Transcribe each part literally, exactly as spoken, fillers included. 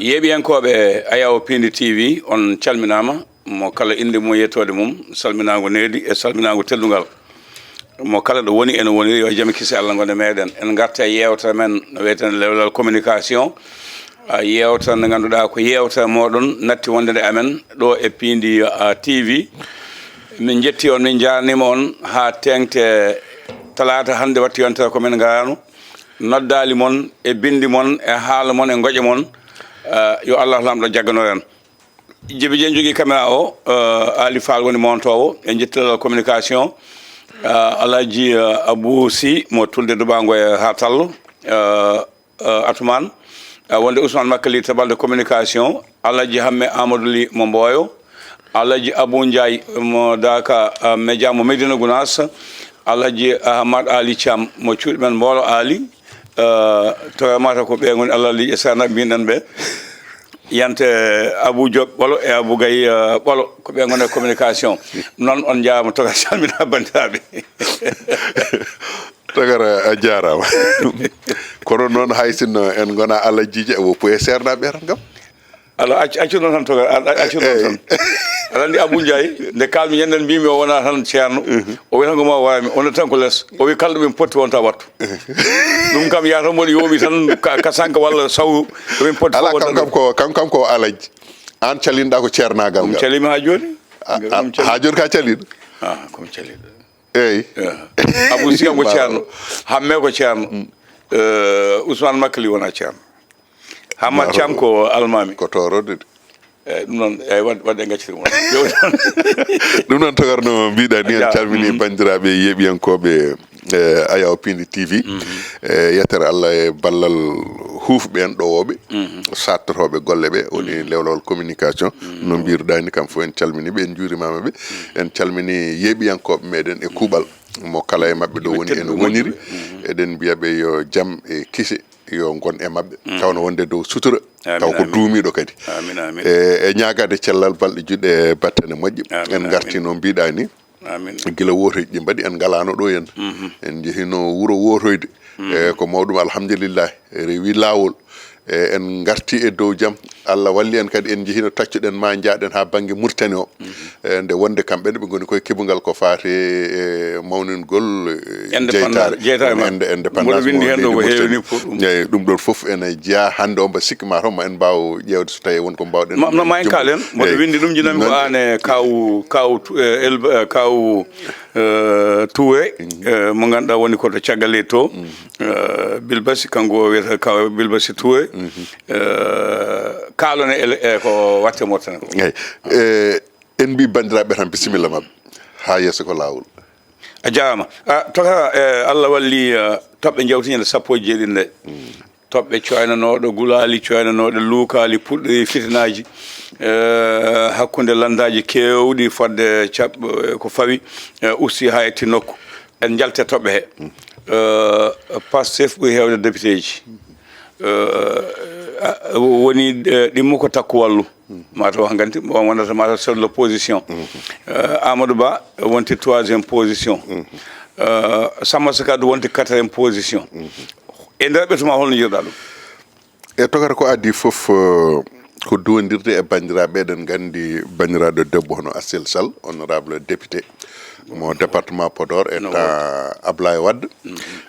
Yeeɓiyankooɓe Ayaw Piindi T V, on calminaama, mo kala innde mum e yettoode mum, salminaango needi e salminaango teddungal. Mo kala ɗo woni ene woniri, yo jam e kise Allah ngon e meeɗen. En ngarta e yeewtere men no wiyeten lewlal communication. A, yeewtere nde ngannduɗaa ko yeewtere mooɗon natti wonde nde amen ɗo e Piindi, a, T V. Min njetti on, min njaarniima on haa teeŋti talaata hannde watti yontere ko min ngaraano. Noddaali mon e binndi mon e haala mon e ngoƴa mon, a, yo Allah Laamɗo jaggano en. Jibi Jeen jogii caméra o, eh, Ali Fall woni montoowo e njettilal communication. Eh, Alhaji, eh, Abou Sy mo Tulde Dubango e Hartallo. Eh, eh, Atoumane, eh, wonde Ousmane Makka Ly to balɗe communication. Alhaji Hamme Amadou Ly mo Mboyo. Alhaji Abou Ndiaye mo Daka, eh, Media mo Medina Gounass. Alhaji Ahmad Ali Thiam mo cuuɗi men Mboolo Ali. Eh, to mata ko ɓe ngoni Allah liƴe sana mbinɗen ɓe. Yante Abou Diop Ɓolo e Abou Gaye, eh, Ɓolo, ko ɓe ngoni e communication. Noon on njaama to salmina banndiraaɓe. Tagara a jaaraama. Kono noon hay sinno en ngona Alhaji e woppu e seernaaɓe tan kam. Ala accu, accu noon tan toga, a-, a-, accu noon tan. Aɗa anndi Abou Ndiaye, nde kalmi ñanden mbimi o wona tan ceerno, o wi tan ko ma wawami, o natti tan ko les, o wi kala ɗo min potti wonta wattu. Ɗum kam yaata mboɗo yoomi tan ka, ka sanka walla saw ɗo min potti. Ala fof kam, wonta kam ɗo. Ko, kam, kam ko Alhaji. An calinɗa ko ceernagal. Ɗum ngal. Calimi ha joni. A, a, Ɗum cali- ha joni ka caliɗo? Ah, ko mi caliɗo. Eyyi. Eh, Abou Sy kam ko ceerno. Hamme ko ceerno. Eh, Ousmane Makka Ly wona ceerno. Hammat Thiam ko almami. Ko torode de. Eh, ɗum noon, eyyi, wad-, wadde gaccirmo. Ɗum noon, tagar no mbiɗa ni, en calmini banndiraaɓe yeeɓiyankooɓe, eh, Ayaw Piindi T V. Eh, yettere Allah e ballal huufɓe en ɗowooɓe, sattotooɓe golle ɓe, woni lewlawol communication. No mbiruɗaa ni, kam fof en calmini ɓe, en njuurimaama ɓe. En calmini yeeɓiyankooɓe meɗen e kuuɓal. Mo kala e maɓɓe ɗo woni ene woniri. Eɗen mbiya ɓe yo jam e kise yo ngon e maɓɓe. Taw no wonde dow sutura. Taw ko duumiiɗo kadi. Amin, amin. E, e ñaagaade cellal, balɗe juɗɗe, battane moƴƴe. Amin, en ngarti no mbiɗa ni. Amin. Gila wootoyɗi ɗi mbaɗi, en ngalaano ɗo en. En njehino wuro wootoyde. E, ko mawɗum, alhamdulillah. Rewi laawol. E, en ngarti e dow jam. Allah walli en kadi, en njehino taccuɗen ma njaaɗen ha bannge Mauritanie o. E, nde wonde kamɓe ne ɓe ngoni koye keɓungal ko faati e mawningol, e, jeytaare. Jeytaare ma. Wonde indépendance mo leydi Mauritanie. Eyi, ɗum ɗon fof ene jeyaa hannde o mba sikki ma toon ma en mbaaw ƴeewde so tawi won ko mbaawɗen. Ma, no ma en kaalen, mboɗo winndi ɗum jinanmi ko aan e kaw, kaw, tu-, eh, elba-, eh, kaw, eh, Tuwe, eh, mo ngannduɗaa woni ko to caggal leydi to. Eh, Bilbasi, kanko o wiyata kaw Bilbasi Tuwe. Eh, kaalon e, e ko watte Mauritanie ko. Eyi. Eh, En mbi banndiraaɓe tan bisimilla maɓɓe. Haa yeeso ko laawol. A jaaraama. A, toka, eh, Allah walli, eh, toɓɓe njawti ñande sappo e jeeɗiɗi nde. Toɓɓe coynanooɗo gulaali, coynanooɗo luukaali, puɗɗori fitinaaji, eh, hakkunde lanndaaji keewɗi fodde caɓ-, eh, ko fawi, eh, usti haa yetti nokku. En njalte toɓɓe he. Eh, Pastef ɓuri heewde député ji. Eh, a, woni, eh, ɗimmo ko takku wallu. Mataw hankanti, mo wonata mataw chef de l'opposition. Eh, Amadou Ba wonti troisième position. Eh, Samba Sakadu wonti quatrième position. E nder ɓesngu ma, holno njiɗɗa ɗum? E tokata ko adii fof, eh, ko duwondirde e banndiraaɓe. Eɗen nganndi banndiraaɗo debbo hono Assil Sall, honorable député mo département Podor e temps Ablaye Wade.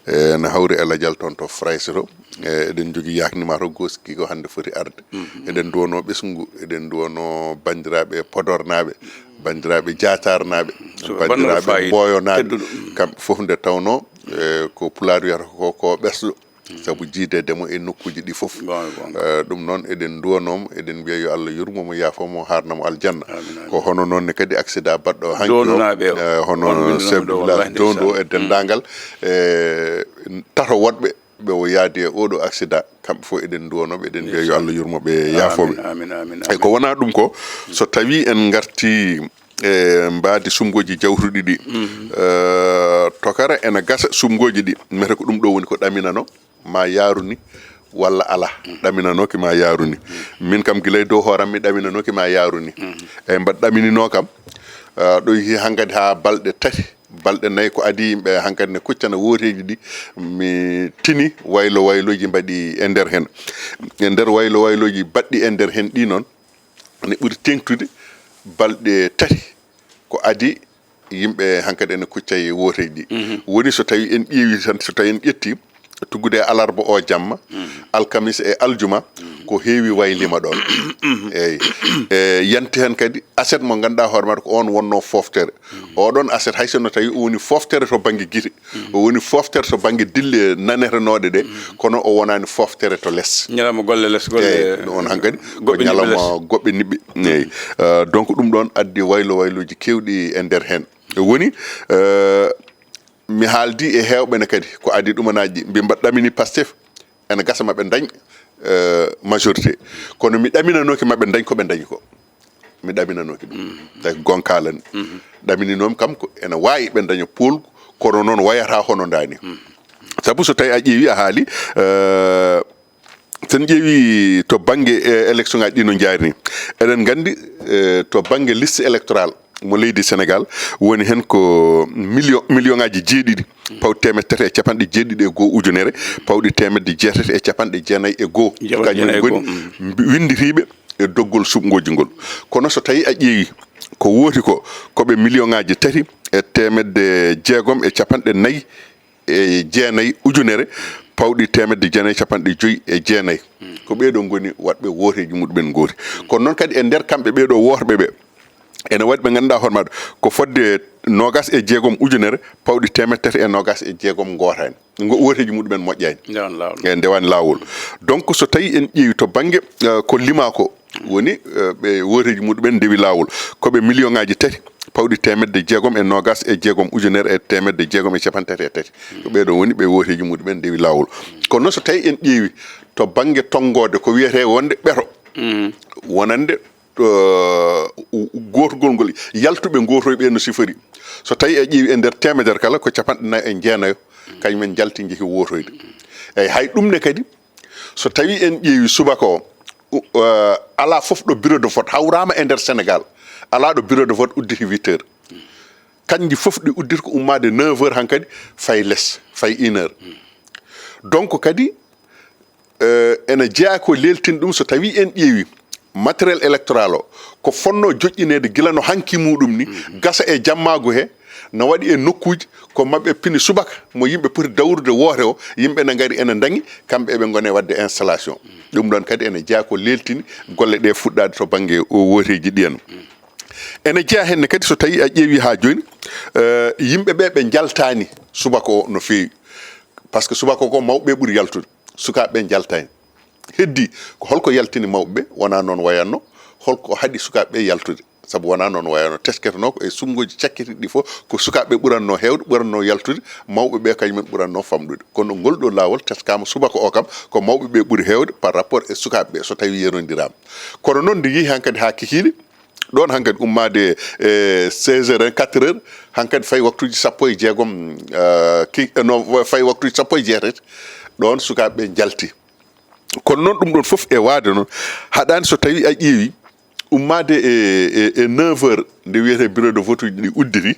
E no hawri e lajal toon to Frayse to. E eɗen njogii yaaknima to Goski ko hannde foti arde. Eɗen nduwonoo ɓesngu, eɗen nduwonoo banndiraaɓe Podornaaɓe, banndiraaɓe Jaatarnaaɓe, banndiraaɓe Mboyonaaɓe. Kamɓe fof nde tawnoo, e, ko Pulaar wiyata ko, ko ɓesɗo. Sabu jiideede mo e nokkuuji ɗi fof. Eh, ɗum noon, eɗen nduwanoo mo, eɗen mbiya yo Allah yurmo mo, yaafo mo, haarna mo aljanna. Ko hono noon ne kadi accident baɗɗo hanki o, eh, hono chef de village Dondo e denndaangal, eh, tato woɗɓe ɓe o yaadi e oɗo accident, kamɓe fof eɗen nduwanoo ɓe, eɗen mbiya yo Allah yurmo ɓe, yaafo ɓe. E ko wonaa ɗum ko, so tawii en ngartii e mbaadi sumgooji jawtuɗi ɗi. Eh, tokara ena gasa sumgooji ɗi. Mete ko ɗum ɗo woni ko ɗaminano, ma yaaru ni, walla alaa. Ɗaminanooki ma yaaru ni. Min kam gila e dow hooram mi ɗaminanooki ma yaaru ni. Eyi, mbaɗ ɗamininoo kam, eh, ɗo yehi hankadi haa balɗe tati. Balɗe nayi ko adii yimɓe hankadi ne kuccana wooteeji ɗi, mi tini waylo waylooji mbaɗi e nder heen. E nder waylo waylooji baɗɗi e nder heen ɗi noon, ne ɓuri teeŋtude balɗe tati ko adii yimɓe hankadi ene kucca e wooteeji ɗi. Woni so tawi en ƴeewi tan, so tawi en ƴetti tuggude e alarba o jamma, alkamis e aljuma, ko heewi waylima ɗon. Eyi. E yanti heen kadi aset mo ngannduɗaa hoore maɗa ko on wonno fooftere. Oɗon aset hay sinno tawi o woni fooftere to bannge gite, o woni fooftere to bannge dille nanetenooɗe ɗe, kono o wonaani fooftere to les. Ñalawma golle les, golle. Eyi, ɗum on hankadi ko goɓɓe niɓɓe les. Ñalawma goɓɓe niɓɓe. Eyi. Eh, donc ɗum ɗon addi waylo waylooji keewɗi e nder heen. Woni, eh, mi haaldi e heewɓe ne kadi ko adii ɗumanaaji ɗi. Mbi mbaɗ ɗamini Pastef, ene gasa maɓe ndañ, eh, majorité. Kono mi ɗaminanooki maɓe ndañ ko ɓe ndañi ko. Mi ɗaminanooki ɗum. Tawi gonka alan. Ɗamininomi kam ko ene waawi ɓe ndaña poolgu, kono noon wayata hono ndaani. Sabu so tawi a ƴeewi a haali, eh, so en ƴeewi to bannge, eh, élection ngaji ɗi no njaari ni, eɗen nganndi, eh, to bannge liste électorale mo leydi Sénégal woni heen ko million, million ngaji jeeɗiɗi pawɗi teemedde tati e capanɗe jeeɗiɗi e goo ujunere, pawɗi teemedde jeetati e capanɗe jeenayi e goo. Jeetati e jeenayi e goo, kañum woni mbi-, winnditiiɓe e doggol suɓngooji ngol. Kono so tawi a ƴeewi ko wooti ko, ko ɓe million ngaji tati e teemedde jeegom e capanɗe nayi e jeenayi ujunere, pawɗi teemedde jeenayi capanɗe joyi e jeenayi. Ko ɓeeɗo ngoni waɗɓe wooteeji muɗumen ngooti. Kono noon kadi e nder kamɓe ɓeeɗo wooteeɓe ɓe, ene waɗi ɓe ngannduɗaa hoore maɓɓe ko fodde noogas e jeegom ujunere, pawɗi teemedde tati e noogas e jeegom ngootaani. Ngo wooteeji muɗumen moƴƴaani. Ndewan laawol. E ndewaani laawol. Donc so tawi en ƴeewi to bannge, eh, ko limaa ko, woni, eh, ɓe wooteeji muɗumen ndewi laawol. Ko ɓe million ngaji tati, pawɗi teemedde jeegom e noogas e jeegom ujunere e teemedde jeegom e capanɗe tati e tati. Ko ɓeeɗo woni ɓe wooteeji muɗumen ndewi laawol. Kono noon so tawi en ƴeewi to bannge tonngoode ko wiyetee wonde ɓeto, wonande eh, gootgol ngol, yaltuɓe ngootoyɓe no sifori. So tawi a ƴeewi e nder teemedere kala ko capanɗe nayi e jeenayo, kañum en njalti njehi wootoyde. Eyi, hay ɗum ne kadi, so tawi en ƴeewi subaka o, u-, eh, alaa fof ɗo bureau de vote hawraama e nder Sénégal, alaa ɗo bureau de vote udditi huit heures. Kanji fof ɗi udditi ko ummaade neuf heures hankadi, fay les, fay une heure. Donc kadi, eh, ene jeyaa ko leeltin ɗum so tawi en ƴeewi matériel électoral o, ko fonno joƴƴineede gila no hanki muɗum ni, gasa e jammaagu he, na waɗi e nokkuuji ko maɓɓe pini subaka mo yimɓe poti dawrude woote o, yimɓe ne ngari ene ndañi, kamɓe eɓe ngone waɗde installation. Ɗum ɗon kadi ene jeyaa ko leeltini golle ɗe fuɗɗaade to bannge o wooteeji ɗi en. Ene jeyaa heen ne kadi so tawi a ƴeewi haa jooni, eh, yimɓe ɓe ɓe njaltaani subaka o no feewi. Par ce que subaka ko mawɓe ɓuri yaltude, sukaaɓe ɓe njaltaani. Heddi ko holko yaltini mawɓe ɓe? Wonaa noon wayatno. Holko haɗi sukaaɓe ɓe yaltude? Sabu wonaa noon wayatno. Tesketeno ko e suɓngooji cakkitiiɗi ɗi fof ko sukaaɓe ɓe ɓuratno heewde, ɓuratno yaltude, mawɓe ɓe kañumen ɓuratno famɗude. Kono ngol ɗo laawol teskaama subaka o kam ko mawɓe ɓe ɓuri heewde par rapport e sukaaɓe ɓe so tawi yerondirama. Kono noon nde yehi hankadi haa kikiiɗe, ɗon hankadi ummaade e seize heures en quatre heures, hankadi fay waktuuji sappo e jeegom, eh, ki, eh, no, fay waktuuji sappo e jeetati, ɗon sukaaɓe ɓe njalti. Kono noon ɗum ɗon fof e waade noon, haɗaani so tawi a ƴeewi ummaade e, e, e neuf heures nde wiyetee bureau de vote uji ɗi udditi,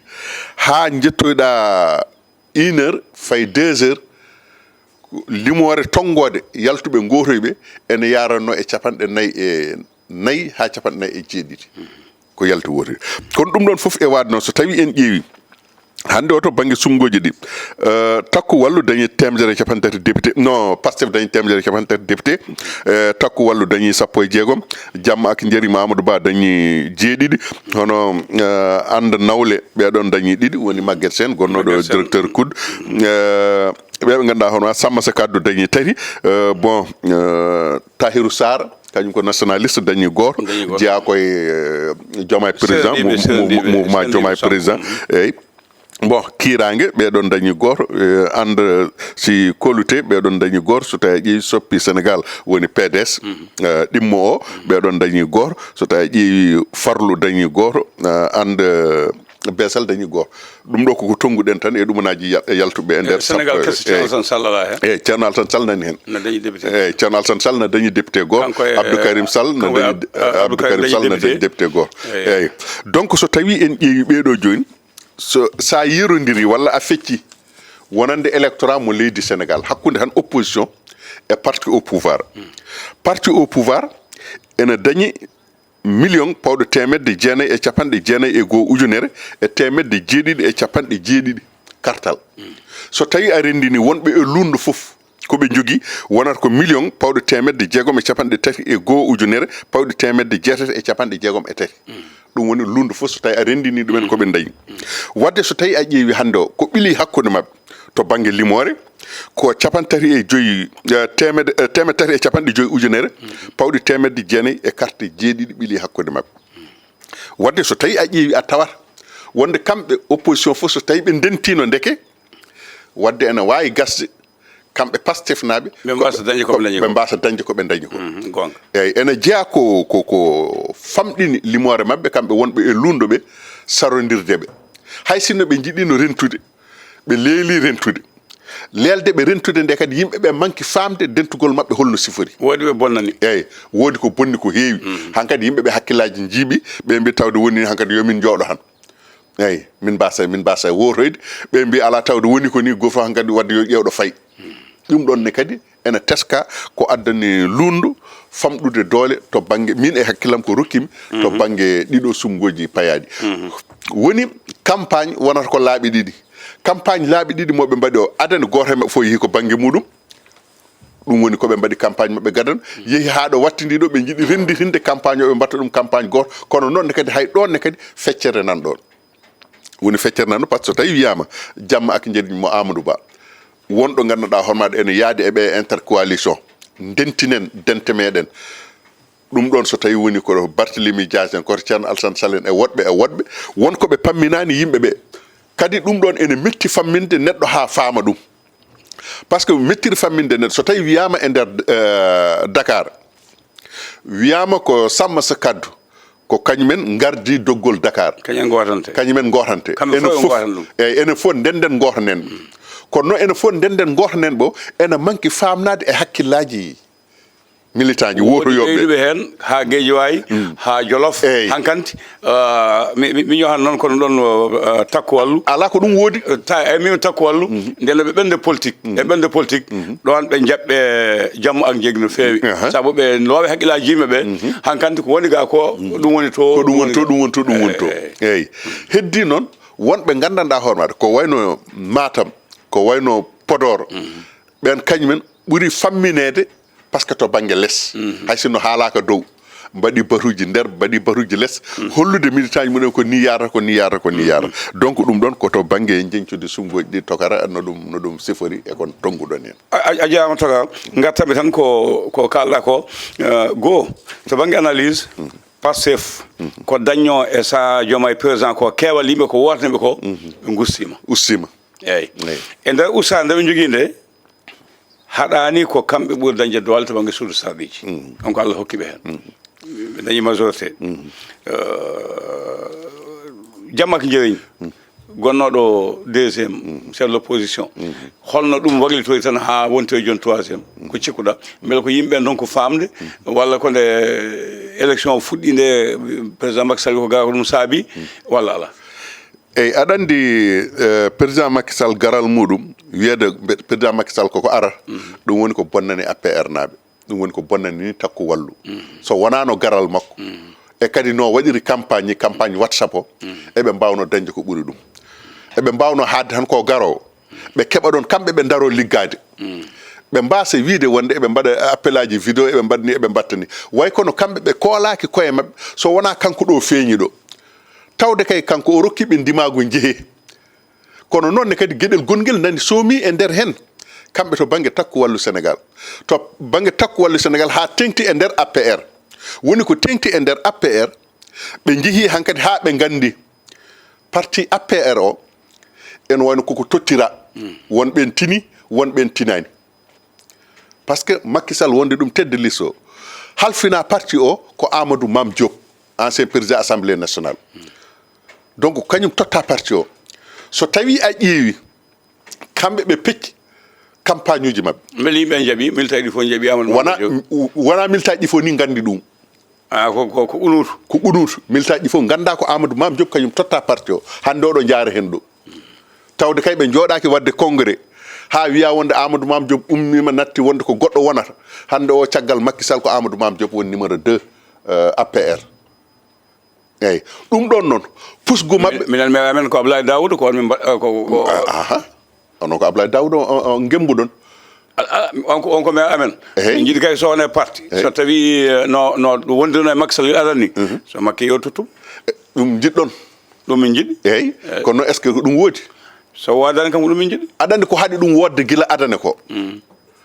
haa njettoyɗaa une heure, fay deux heures, limoore tonngoode yaltuɓe ngootoyɓe ene yaranno e capanɗe nayi e nayi haa capanɗe nayi e jeeɗiɗi. Ko yaltu wootoyɓe. Kono ɗum ɗon fof e waade noon, so tawi en ƴeewi, hannde o to bannge suɓngooji ɗi, eh, Takku Wallu dañi teemedere e capanɗe tati député, non, Pastef dañi teemedere e capanɗe tati député, eh, Takku Wallu dañi sappo e jeegom, Jamma ak Njariima Amadou Ba dañi jeeɗiɗi, hono, eh, And Nawle, ɓee ɗon dañi ɗiɗi, woni Maguette Sène, gonnooɗo Maguette Sène. Directeur kud. Eh, ɓe ɓe ngannduɗaa hono Sammasa Kaddu dañi tati, eh, bon, eh, Tahirou Sarr, kañum ko nationaliste, dañi gooto, dañi gooto. Jeyaa koye, eh, Diomaye président, serndiiɓe, mou-, mou-, serndiiɓe, mouvement serndiiɓe Diomaye sappo. Président. Eyi. Bon, Kiiraange, ɓee ɗon dañi gooto, eh, And, si Koluté, ɓee ɗon dañi gooto, so tawi a ƴeewi Soppi Sénégal, woni P D S, eh, ɗimmo o, ɓee ɗon dañi gooto, so tawi a ƴeewi Farlu dañi gooto, eh, And, eh, Besal dañi gooto. Ɗum ɗo koko tonnguɗen tan e ɗumanaaji ya-, e yaltuɓe e nder Sénégal sappo, kese, Ceerno Alassane Sall alaa heen? Eyi, Ceerno Alassane Sall nani heen. Na dañi député. Eyi, Ceerno Alassane Sall na dañi député gooto. Kanko e, Abdou Karim Sall na kanko e dañi, Ab-, Abdou Karim Sall na dañi député gooto. Eyi. Eyi. Donc, so tawi en ƴeewi ɓee ɗo jooni, So, so a yerodiri walla a fecci wonande électorat mo leydi Sénégal, hakkunde tan opposition e parti au pouvoir. Parti au pouvoir ene dañi million pawɗo teemedde jeenayi e capanɗe jeenayi e goo ujunere e teemedde jeeɗiɗi e capanɗe jeeɗiɗi kartal. So tawi a renndini wonɓe e luundo fof, ko ɓe njogii wonata ko million pawɗo teemedde jeegom e capanɗe tati e goo ujunere pawɗi teemedde jeetati e capanɗe jeegom e tati. Ɗum woni luundo fof, so tawi a renndini ɗumen ko ɓe ndañi. Waɗde so tawi a ƴeewi hannde o, ko ɓili hakkunde maɓɓe to bannge limoore, ko capanɗe tati e joyi, eh, teemedde, eh, teemedde tati e capanɗe joyi ujunere pawɗi teemedde jeenayi e carte jeeɗiɗi ɓili hakkunde maɓɓe. Waɗde so tawi a ƴeewi, a tawat wonde kamɓe opposition fof, so tawi ɓe ndentiino, ndeke waɗde ene waawi gasde kamɓe Pastefnaaɓe ɓe mbasa dañde ko ɓe ndañi ɓe ko. Mbasa dañde ko ɓe ndañi ko. Mhm, goonga. Eyyi, ene jeyaa ko, ko, ko famɗini limoore maɓɓe, kamɓe wonɓe e luundo ɓe, sarondirde ɓe. Hay sinno ɓe njiɗino rentude, ɓe leeli rentude. Leelde ɓe rentude nde kadi, yimɓe ɓe manki faamde dentugol maɓɓe holno sifori. Woodi ɓe bonnani. Eyyi, woodi ko bonni ko heewi. Mhm. Hankadi yimɓe ɓe hakkillaaji njiiɓi, ɓe mbi tawde woni ni hankadi yo min njooɗo han. Eyyi, min mbasa, min mbasa wootoyde. Ɓe mbi alaa tawde woni ko ni, gooto fof hankadi waɗde yo ƴeewɗo fay. Ɗum ɗon ne kadi ene teska ko addani luundo famɗude doole to bannge, min e hakkillam ko rokkimi, to bannge ɗiɗo suɓngooji payaaɗi. Woni campagne wonata ko laabi ɗiɗi. Campagne laabi ɗiɗi mo ɓe mbaɗi o, adani gooto e maɓɓe fof yehi ko bannge muɗum. Ɗum woni ko ɓe mbaɗi campagne maɓɓe gadano, yehi haa ɗo wattindi ɗo, ɓe njiɗi rennditinde campagne o, ɓe mbaɗta ɗum campagne gooto. Kono noon ne kadi, hay ɗoon ne kadi, feccere nan ɗoon. Woni feccere nan ɗoon, par ce que so tawi wiyaama jamma ak njëriñ mo Amadou Ba, won ɗo ngannduɗaa hoore maaɗa ene yaadi e ɓe intercoalition. Ndentinen dente meɗen. Ɗum ɗoon so tawi woni ko Barthélémy Dias en, koto Thierno Alassane Sall en e woɗɓe e woɗɓe, won ko ɓe pamminaani yimɓe ɓe. Kadi ɗum ɗoon ene metti famminde neɗɗo haa faama ɗum. Par ce que mettiri famminde neɗɗo, so tawi wiyaama e nder, eh, Dakar, wiyaama ko Samba Sa Kaddu, ko kañumen ngardi doggol Dakar. Kañumen ngootante. Kañumen ngootante. Kamɓe fof ɓe ngootana ɗum. Eyyi, enen fof ndenden ngootanen. Kono noon enen fof ndenden ngootanen ɓo, ene manki faamnaade e hakkillaaji militant ji woodi wotoyooɓe ɓeyduɓe heen haa Guédiawaye, haa Jolof. Eyyi. Hankanti, ah, mi, mi, mi ñohan noon kono ɗon, ah, Takku Wallu. Alaa ko ɗum woodi. Eh, ta-, eyyi, min Takku Wallu. Nde no ɓe ɓernde politique, e ɓernde politique, ɗoon ɓe njaɓɓe jamma ak njëriñ no feewi. Aha. Sabu ɓe loowe hakkillaaji yimɓe ɓe, hankanti ko woni ga ko, ɗum woni to, ko ɗum woni to, ɗum woni to, ɗum woni to. Eyyi, eyyi. Eyyi. Heddi noon, wonɓe nganndanɗaa hoore maɓɓe, ko wayno Matam, ko wayno Podor, ɓeen kañumen ɓuri fammineede, par ce que to bannge les, hay sinno haalaaka dow, mbaɗi batuuji nder, mbaɗi batuuji les, hollude militant ji mumen ko ni yaarata, ko ni yaarata, ko ni yaarata. Donc ɗum ɗoon ko to bannge njeñcude suɓngooji ɗi tokara no ɗum, no ɗum sifori e kon tonnguɗon heen. A, a, a jaaraama Tokara, ngartanmi tan ko, ko kaalɗaa ko, eh, goo, to bannge analyse, Pastef, ko dañnoo e sahaa Diomaye président ko, keewal yimɓe ko wootaniiɓe ko, ɓe ngustiima. Ustiima. Eyyi. Eyyi. E nder ustaade nde ɓe njogii nde, haɗaani ko kamɓe ɓuri dañde doole to bannge suudu sarɗiiji. Ɗum ko Allah hokki ɓe heen. Ɓe dañi majorité. Eh, jamma ak njëriñ, gonnooɗo deuxième, chef de l'opposition. Holno ɗum waklitoyi tan haa wonti e jooni troisième? Ko cikkuɗaa? Mbele ko yimɓe ɓe ndonku faamde, walla ko nde élection fuɗɗi nde, président Macky Sall ko gaa ko ɗum saabi, walla alaa? Eyyi, aɗa anndi, eh, président Macky Sall garal muɗum, wiyeede mbe-, président Macky Sall koko ara, ɗum woni ko bonnani A P R naaɓe. Ɗum woni ko bonnani ni Takku Wallu. So wonaano garal makko, e kadi no waɗiri campagne, campagne WhatsApp o, eɓe mbaawno dañde ko ɓuri ɗum. Eɓe mbaawno haadde tan ko garoowo. Ɓe keɓa ɗoon, kamɓe ɓe ndaroo liggaade. Ɓe mbaasa wiide wonde eɓe mbaɗa appelaaji vidéo, eɓe mbaɗa ni, eɓe mbaɗta ni. Way kono kamɓe ɓe koolaaki koye maɓɓe, so wonaa kanko ɗo feeñi ɗo. Tawde kay kanko o rokki ɓe ndimaagu njehee. Kono noon ne kadi geɗel gongel nani soomi e nder heen. Kamɓe to bannge Takku Wallu Sénégal. To bannge Takku Wallu Sénégal haa teeŋti e nder A P R. Woni ko teeŋti e nder A P R, ɓe njehii hankadi haa ɓe nganndi parti A P R o, ene wayno koko tottira. Won ɓeen tini, won ɓeen tinaani. Par ce que Macky Sall wonde ɗum tête de liste o, halfina parti o ko Amadou Mame Diop, ancien président Assemblée nationale. Donc kañum totta parti o. So tawi a ƴeewi, kamɓe ɓe pecci campagne uji maɓɓe. Mbele yimɓe njaɓi, militant ɗi fof njaɓi Amadou Mame Diop? Wona, wona militant ɗi fof ni nganndi ɗum. Ah, ko, ko, ko qunuutu. Ko qunuutu. Militaaji ɗi fof ngannda ko Amadou Mame Diop kañum totta parti o. Hannde oɗo jaara heen ɗo. Tawde kay ɓe njooɗaaki waɗde congrès. Haa wiya wonde Amadou Mame Diop ummiima natti wonde ko goɗɗo wonata. Hannde o caggal Macky Sall ko Amadou Mame Diop woni numéro deux, euh, A P R. Eyyi. Ɗum ɗoon noon, pusgu maɓɓe. Minen, minen, amen ko Ablaye Daouda, ko on min mba-, ko, ko, ko Ah, aha. Onon ko Ablaye Daouda o, o, o ngembuɗon. Ala, ala, on ko, on ko maire amen. Ehe. Min njiɗi kay so wonee parti. Ehe. So tawi, eh, no, no ɗum wondirno e Macky Sall adani ni. Mhm. So Macky yo tottum. Eh, ɗum njiɗɗon. Ɗum min njiɗi. Eyyi. Eyyi. Kono est-ce que ko ɗum woodi? So woodani kam ko ɗum min njiɗi. Aɗa anndi ko haɗi ɗum woodde gila adane ko? Mm.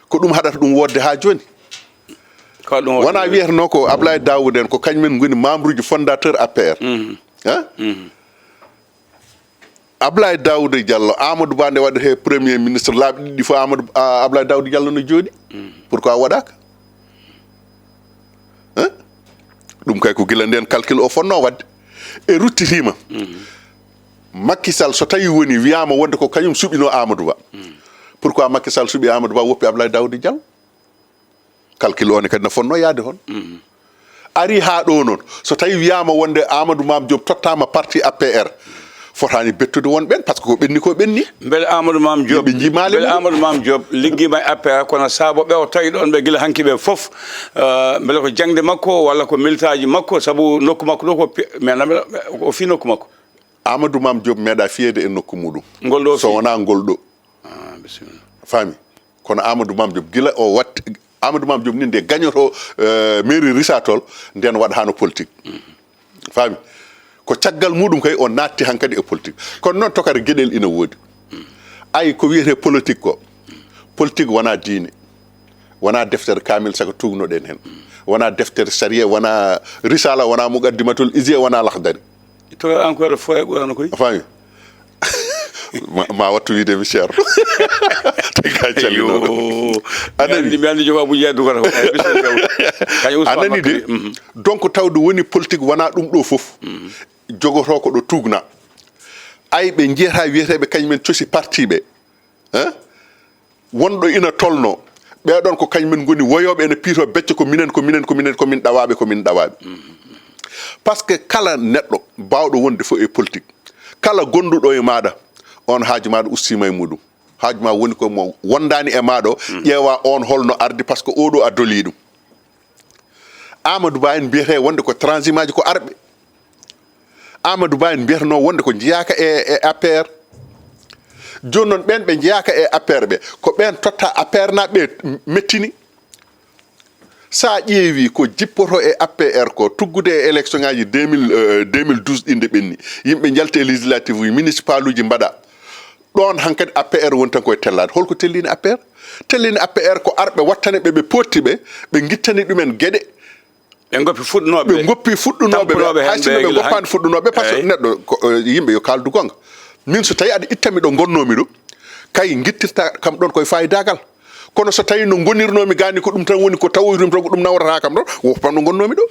Ko ɗum haɗata ɗum woodde haa jooni? Ko ɗum woodde. Wona wiyeteno ko Ablaye Daouda en ko kañumen ngoni membre uji fondateur A P R. Mm. Hein? Mm. Ablaye Daouda Diallo, Amadou Ba nde waɗata he premier ministre laabi ɗiɗi fof Amadou, a, Ablaye Daouda Diallo no jooɗi. Mm. Pourquoi waɗaaka? Hein? Ɗum kay ko gila nden calcul o fotno waɗde. E ruttitiima. Mm. Macky Sall so tawi woni wiyaama wonde ko kañum suɓino Amadou Ba. Mm. Pourquoi Macky Sall suɓi Amadou Ba woppi Ablaye Daouda Diallo? Calcul o ne kadi no fotno yaade hon. Mhm. Ari haa ɗo noon, so tawi wiyaama wonde Amadou Mame Diop tottaama parti A P R, fotaani bettude won ɓeen, par ce que ko ɓenni ko ɓenni. Mbele Amadou Mame Diop, Yimɓe njiimaali mbele mo. Amadou Mame Diop liggiima e A P R, kono saabo ɓe o tawi ɗoon ɓe gila hanki ɓe fof, eh, mbele ko jaŋde makko walla ko militaaji makko, sabu nokku makko ɗo ko pi-, mais na mbele o fii nokku makko? Amadou Mame Diop meeɗa fiyeede e nokku muɗum. Ngol ɗo so fii? Wonaa ngol ɗo. Ah, bisimilla. Faami? Kono Amadou Mame Diop, gila o watti, Amadou Mame Diop ni nde gañoto, eh, mairie Richard Toll, nden waɗa hano politique. Mhm. Faami? Ko caggal muɗum kay o naatti hankadi e politique. Kono noon tokara geɗel ina woodi. Mhm. Ay ko wiyetee politique ko, politique wonaa diine, wonaa deftere kaamil saka tuugnoɗen heen, wonaa deftere sariya, wonaa risala, wonaa muqaddimatul isiya, wonaa lahdari. Tokara encore foye ɓurano koy. A faami? Ma, ma wattu wiide mi ceerno. Te ka calminoɗo. Ayo. A nani? Mi andi, mi andi jogo Abuja dugata ko. Eh, bisimilla. Kañum Ousmane A nani de? Makko. Mhm. Donc tawde woni politique wonaa ɗum ɗo fof. Mhm. Jogoto ko ɗo tuugna. Ay ɓe njiyata wiyeteeɓe kañumen cosi parti ɓe. Hein? Wonɗo ina tolno. Ɓeɗon ko kañumen ngoni woyooɓe ene piito becce ko minen, ko minen, ko minen, ko min ɗawaaɓe, ko min ɗawaaɓe. Mhm. Par ce que kala neɗɗo baawɗo wonde fof e politique, kala gonduɗo e maaɗa, on haaju maaɗa ustiima e muɗum. Haaju ma woni ko mo wondaani e maaɗo, mm, ƴeewa on holno ardi, par ce que oɗo a doli ɗum. Amadou Ba en mbiyetee wonde ko transhumance ko arɓe. Amadou Ba en mbiyatnoo wonde ko njeyaaka e, e A P R. Jooni noon ɓeen ɓe njeyaaka e A P R ɓe, ko ɓeen totta A P R naaɓe ɓe mettini. So a ƴeewi ko jippoto e A P R ko tuggude e élection ngaji deux mille, euh, deux mille douze ɗi nde ɓenni. Yimɓe njalti e législative uji, municipal uji mbaɗa. Ɗoon hankadi A P R woni tan koye tellaade. Holko tellini A P R? Tellini A P R ko arɓe wattane ɓe, ɓe potti ɓe, ɓe ngittani ɗumen geɗe. Ɓe ngoppi fuɗɗunooɓe. Ɓe ngoppi fuɗɗunooɓe ɓe. Tampunooɓe heen. Hay sinno ɓe ɓe gila ngoppaani hanki. Fuɗɗunooɓe, par ce que, eey, neɗɗo ko, eh, yimɓe yo kaaldu goonga. Min so tawi aɗa ittami ɗo ngonnoomi ɗo, kay ngittirta kam ɗoon koye faayidagal. Kono so tawi no ngonirnoomi gaani ko ɗum tan woni ko tawoytumi tan ko ɗum nawrata kam ɗoon, woppan ɗo ngonnoomi ɗo.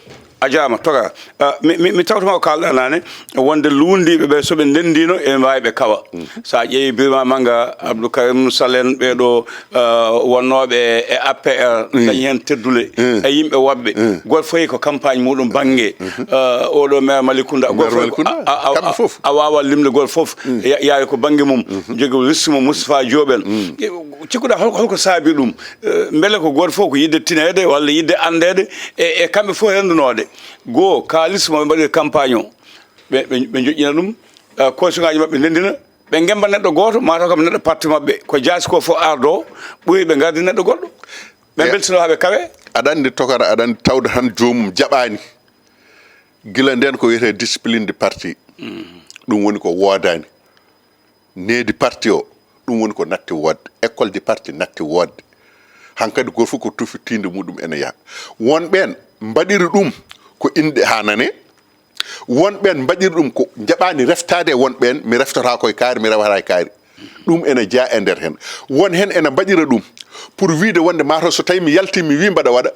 A jaama, toga. Ah, mi, mi, mi tawtoma ko kaalɗa naane, wonde luulndiiɓe ɓe, so ɓe ndenndiino, eɓe mbaawi ɓe kawa. Mm. So a ƴeewi Birima Manga, Abdou Karim Sall en, ɓee ɗo, ah, wonnooɓe e A P R, mm, dañi heen teddule, mm, e yimɓe woɓɓe. Mm. Gooto fof ko campagne muɗum bannge. Mhm. Ah, oɗo maire Malicounda, gooto fof ko Malicounda, a, a, a, kamɓe fof. A waawaa limde gooto fof. Mm. Ya-, yaari ko bannge mum. Mhm. Jogii liste mo Moustapha Diop en. Mm. Cikkuɗaa holko, holko saabi ɗum? Eh, mbele ko gooto fof ko yiɗde tineede walla yiɗde anndeede e, e kamɓe fof renndunooɗe? Goo, kaalis mo ɓe mbaɗiri campagne o, ɓe, ɓe, ɓe njoƴƴina ɗum, eh, consigne ngaji maɓɓe ndenndina, ɓe ngemba neɗɗo gooto, mataw kam neɗɗo parti maɓɓe, ko jaasi ko fof ardo, ɓuri ɓe ngardi neɗɗo goɗɗo. Ɓe mbeltino haa ɓe kawe. Aɗa anndi tokara, aɗa anndi tawde tan joomum jaɓaani. Gila ndeen ko wiyetee discipline de parti. Mm. Ɗum woni ko woodaani. Needi parti o, ɗum woni ko natti woodde. École de parti natti woodde. Hankadi gooto fof ko tufi tiinde muɗum ene yaha. Won ɓeen mbaɗiri ɗum ko inɗe haa nane. Won ɓeen mbaɗiri ɗum ko njaɓaani reftaade e won ɓeen, mi reftotaako e kaari, mi rewata e kaari. Ɗum ene jeyaa e nder heen. Won heen ene mbaɗira ɗum pour wiyde wonde mataw so tawi mi yaltii mi wii mbaɗa waɗa.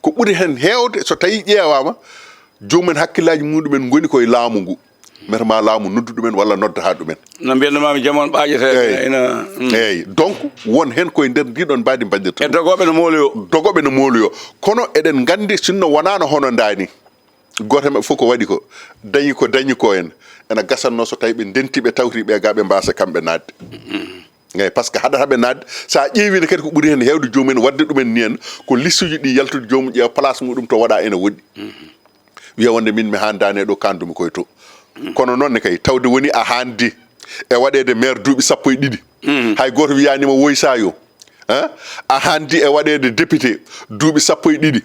Ko ɓuri heen heewde so tawi ƴeewaama, joomum en hakkillaaji muɗum en ngoni koye laamu ngu. Mete ma laamu noddu ɗumen walla nodda haa ɗumen. No mbiyatno maami, jaman ɓaaƴeteeɗo Eyi. Ina, mm. Eyi, donc won heen koye nder ndiɗon mbaadi mbaɗirta e dogoɓe no mooli o. Dogoɓe no mooli o. Kono eɗen nganndi sinno wonaano hono ndaani, gooto e maɓɓe fof ko waɗi ko, dañi ko dañi ko en, ena gasatno so tawi ɓe ndenti ɓe tawti ɓe ga ɓe mbasa kamɓe naatde. Eyi, par ce que haɗata ɓe naatde, so a ƴeewino kadi ko ɓuri heen heewde joomum en waɗde ɗumen ni en, ko listuji ɗi yaltude joomum ƴeewa place muɗum to waɗa ene woɗɗi. Wiya wonde min mi haandaani e ɗo, kaandumi koye to. Kono noon ne kay, tawde woni a haandi e waɗeede maire duuɓi sappo e ɗiɗi. Hay gooto wiyaanima woy sayo. Hein? A haandi e waɗeede député duuɓi sappo e ɗiɗi.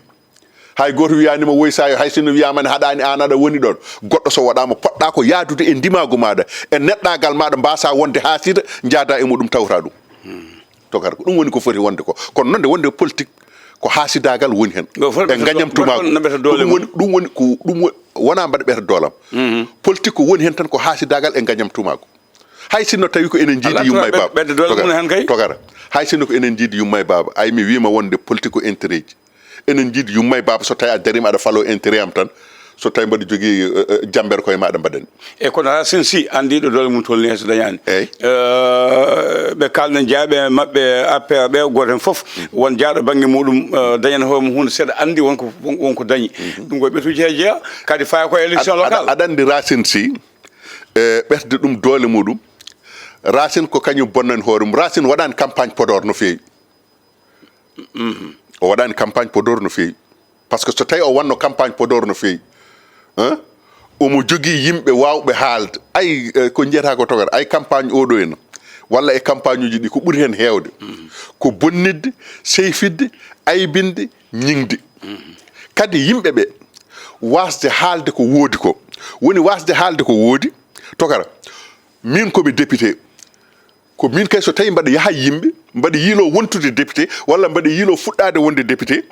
Hay gooto wiyaanima woy sayo, hay sinno wiyaama ne haɗaani aan aɗa woni ɗoon. Goɗɗo so waɗaama, poɗɗa ko yaadude e ndimaagu maaɗa, e neɗɗaagal maaɗa, mbasa wonde haasida, njaada e muɗum tawta ɗum. Tokar ko ɗum woni ko foti wonde ko. Kono noon nde wonde politique ko haasidaagal woni heen. E ngañam tumaagu. Ɗum woni, ɗum woni ko, ɗum woni, wonaa mbaɗa ɓeeta doolam. Politique ko woni heen tan ko haasidaagal e ngañam tumaagu. Hay sinno tawi ko enen njiidi yumma e baaba. Tokar. Hay sinno ko enen njiidi yumma e baaba. Ay mi wiima wonde politique ko intérêt ji. Enen njiidi yumma e baaba, so tawi a darima aɗa falo intérêt am tan, so tawi mbaɗa jogii, eh, eh, jambere koye ma aɗa mbaɗani. E kono Racine Sy, anndi ɗo doole mum tolni, hay so dañaani. Eyi. Eh, ɓe kaalɗen jeyaaɓe maɓɓe A P R ɓe, gooto heen fof, won jeyaaɗo bannge muɗum, eh, dañani hoore mum huunde, seeɗa anndi won ko, won, won ko dañi. Ɗum koye ɓetuuji he jeyaa, kadi faaya ko élection locale. Aɗa anndi Racine Sy, e ɓetde ɗum doole muɗum, Racine ko kañum bonnani hoore mum. Racine waɗaani campagne Podor no feewi. O waɗaani campagne Podor no feewi. Par ce que so tawi o wanno campagne Podor no feewi, hein, omo jogii yimɓe waawɓe haalde. Ay, eh, ko njiyata ko tokar, ay campagne oɗo en, walla e campagne uji ɗi, ko ɓuri heen heewde ko bonnitde, seyfitde, aybinde, ñiŋde. Kadi yimɓe ɓe waasde haalde ko woodi ko. Woni waasde haalde ko woodi, tokara, min ko mi député. Ko min kay, so tawi mbaɗa yaha yimɓe, mbaɗa yiilo wontude député, walla mbaɗa yiilo fuɗɗaade wonde député,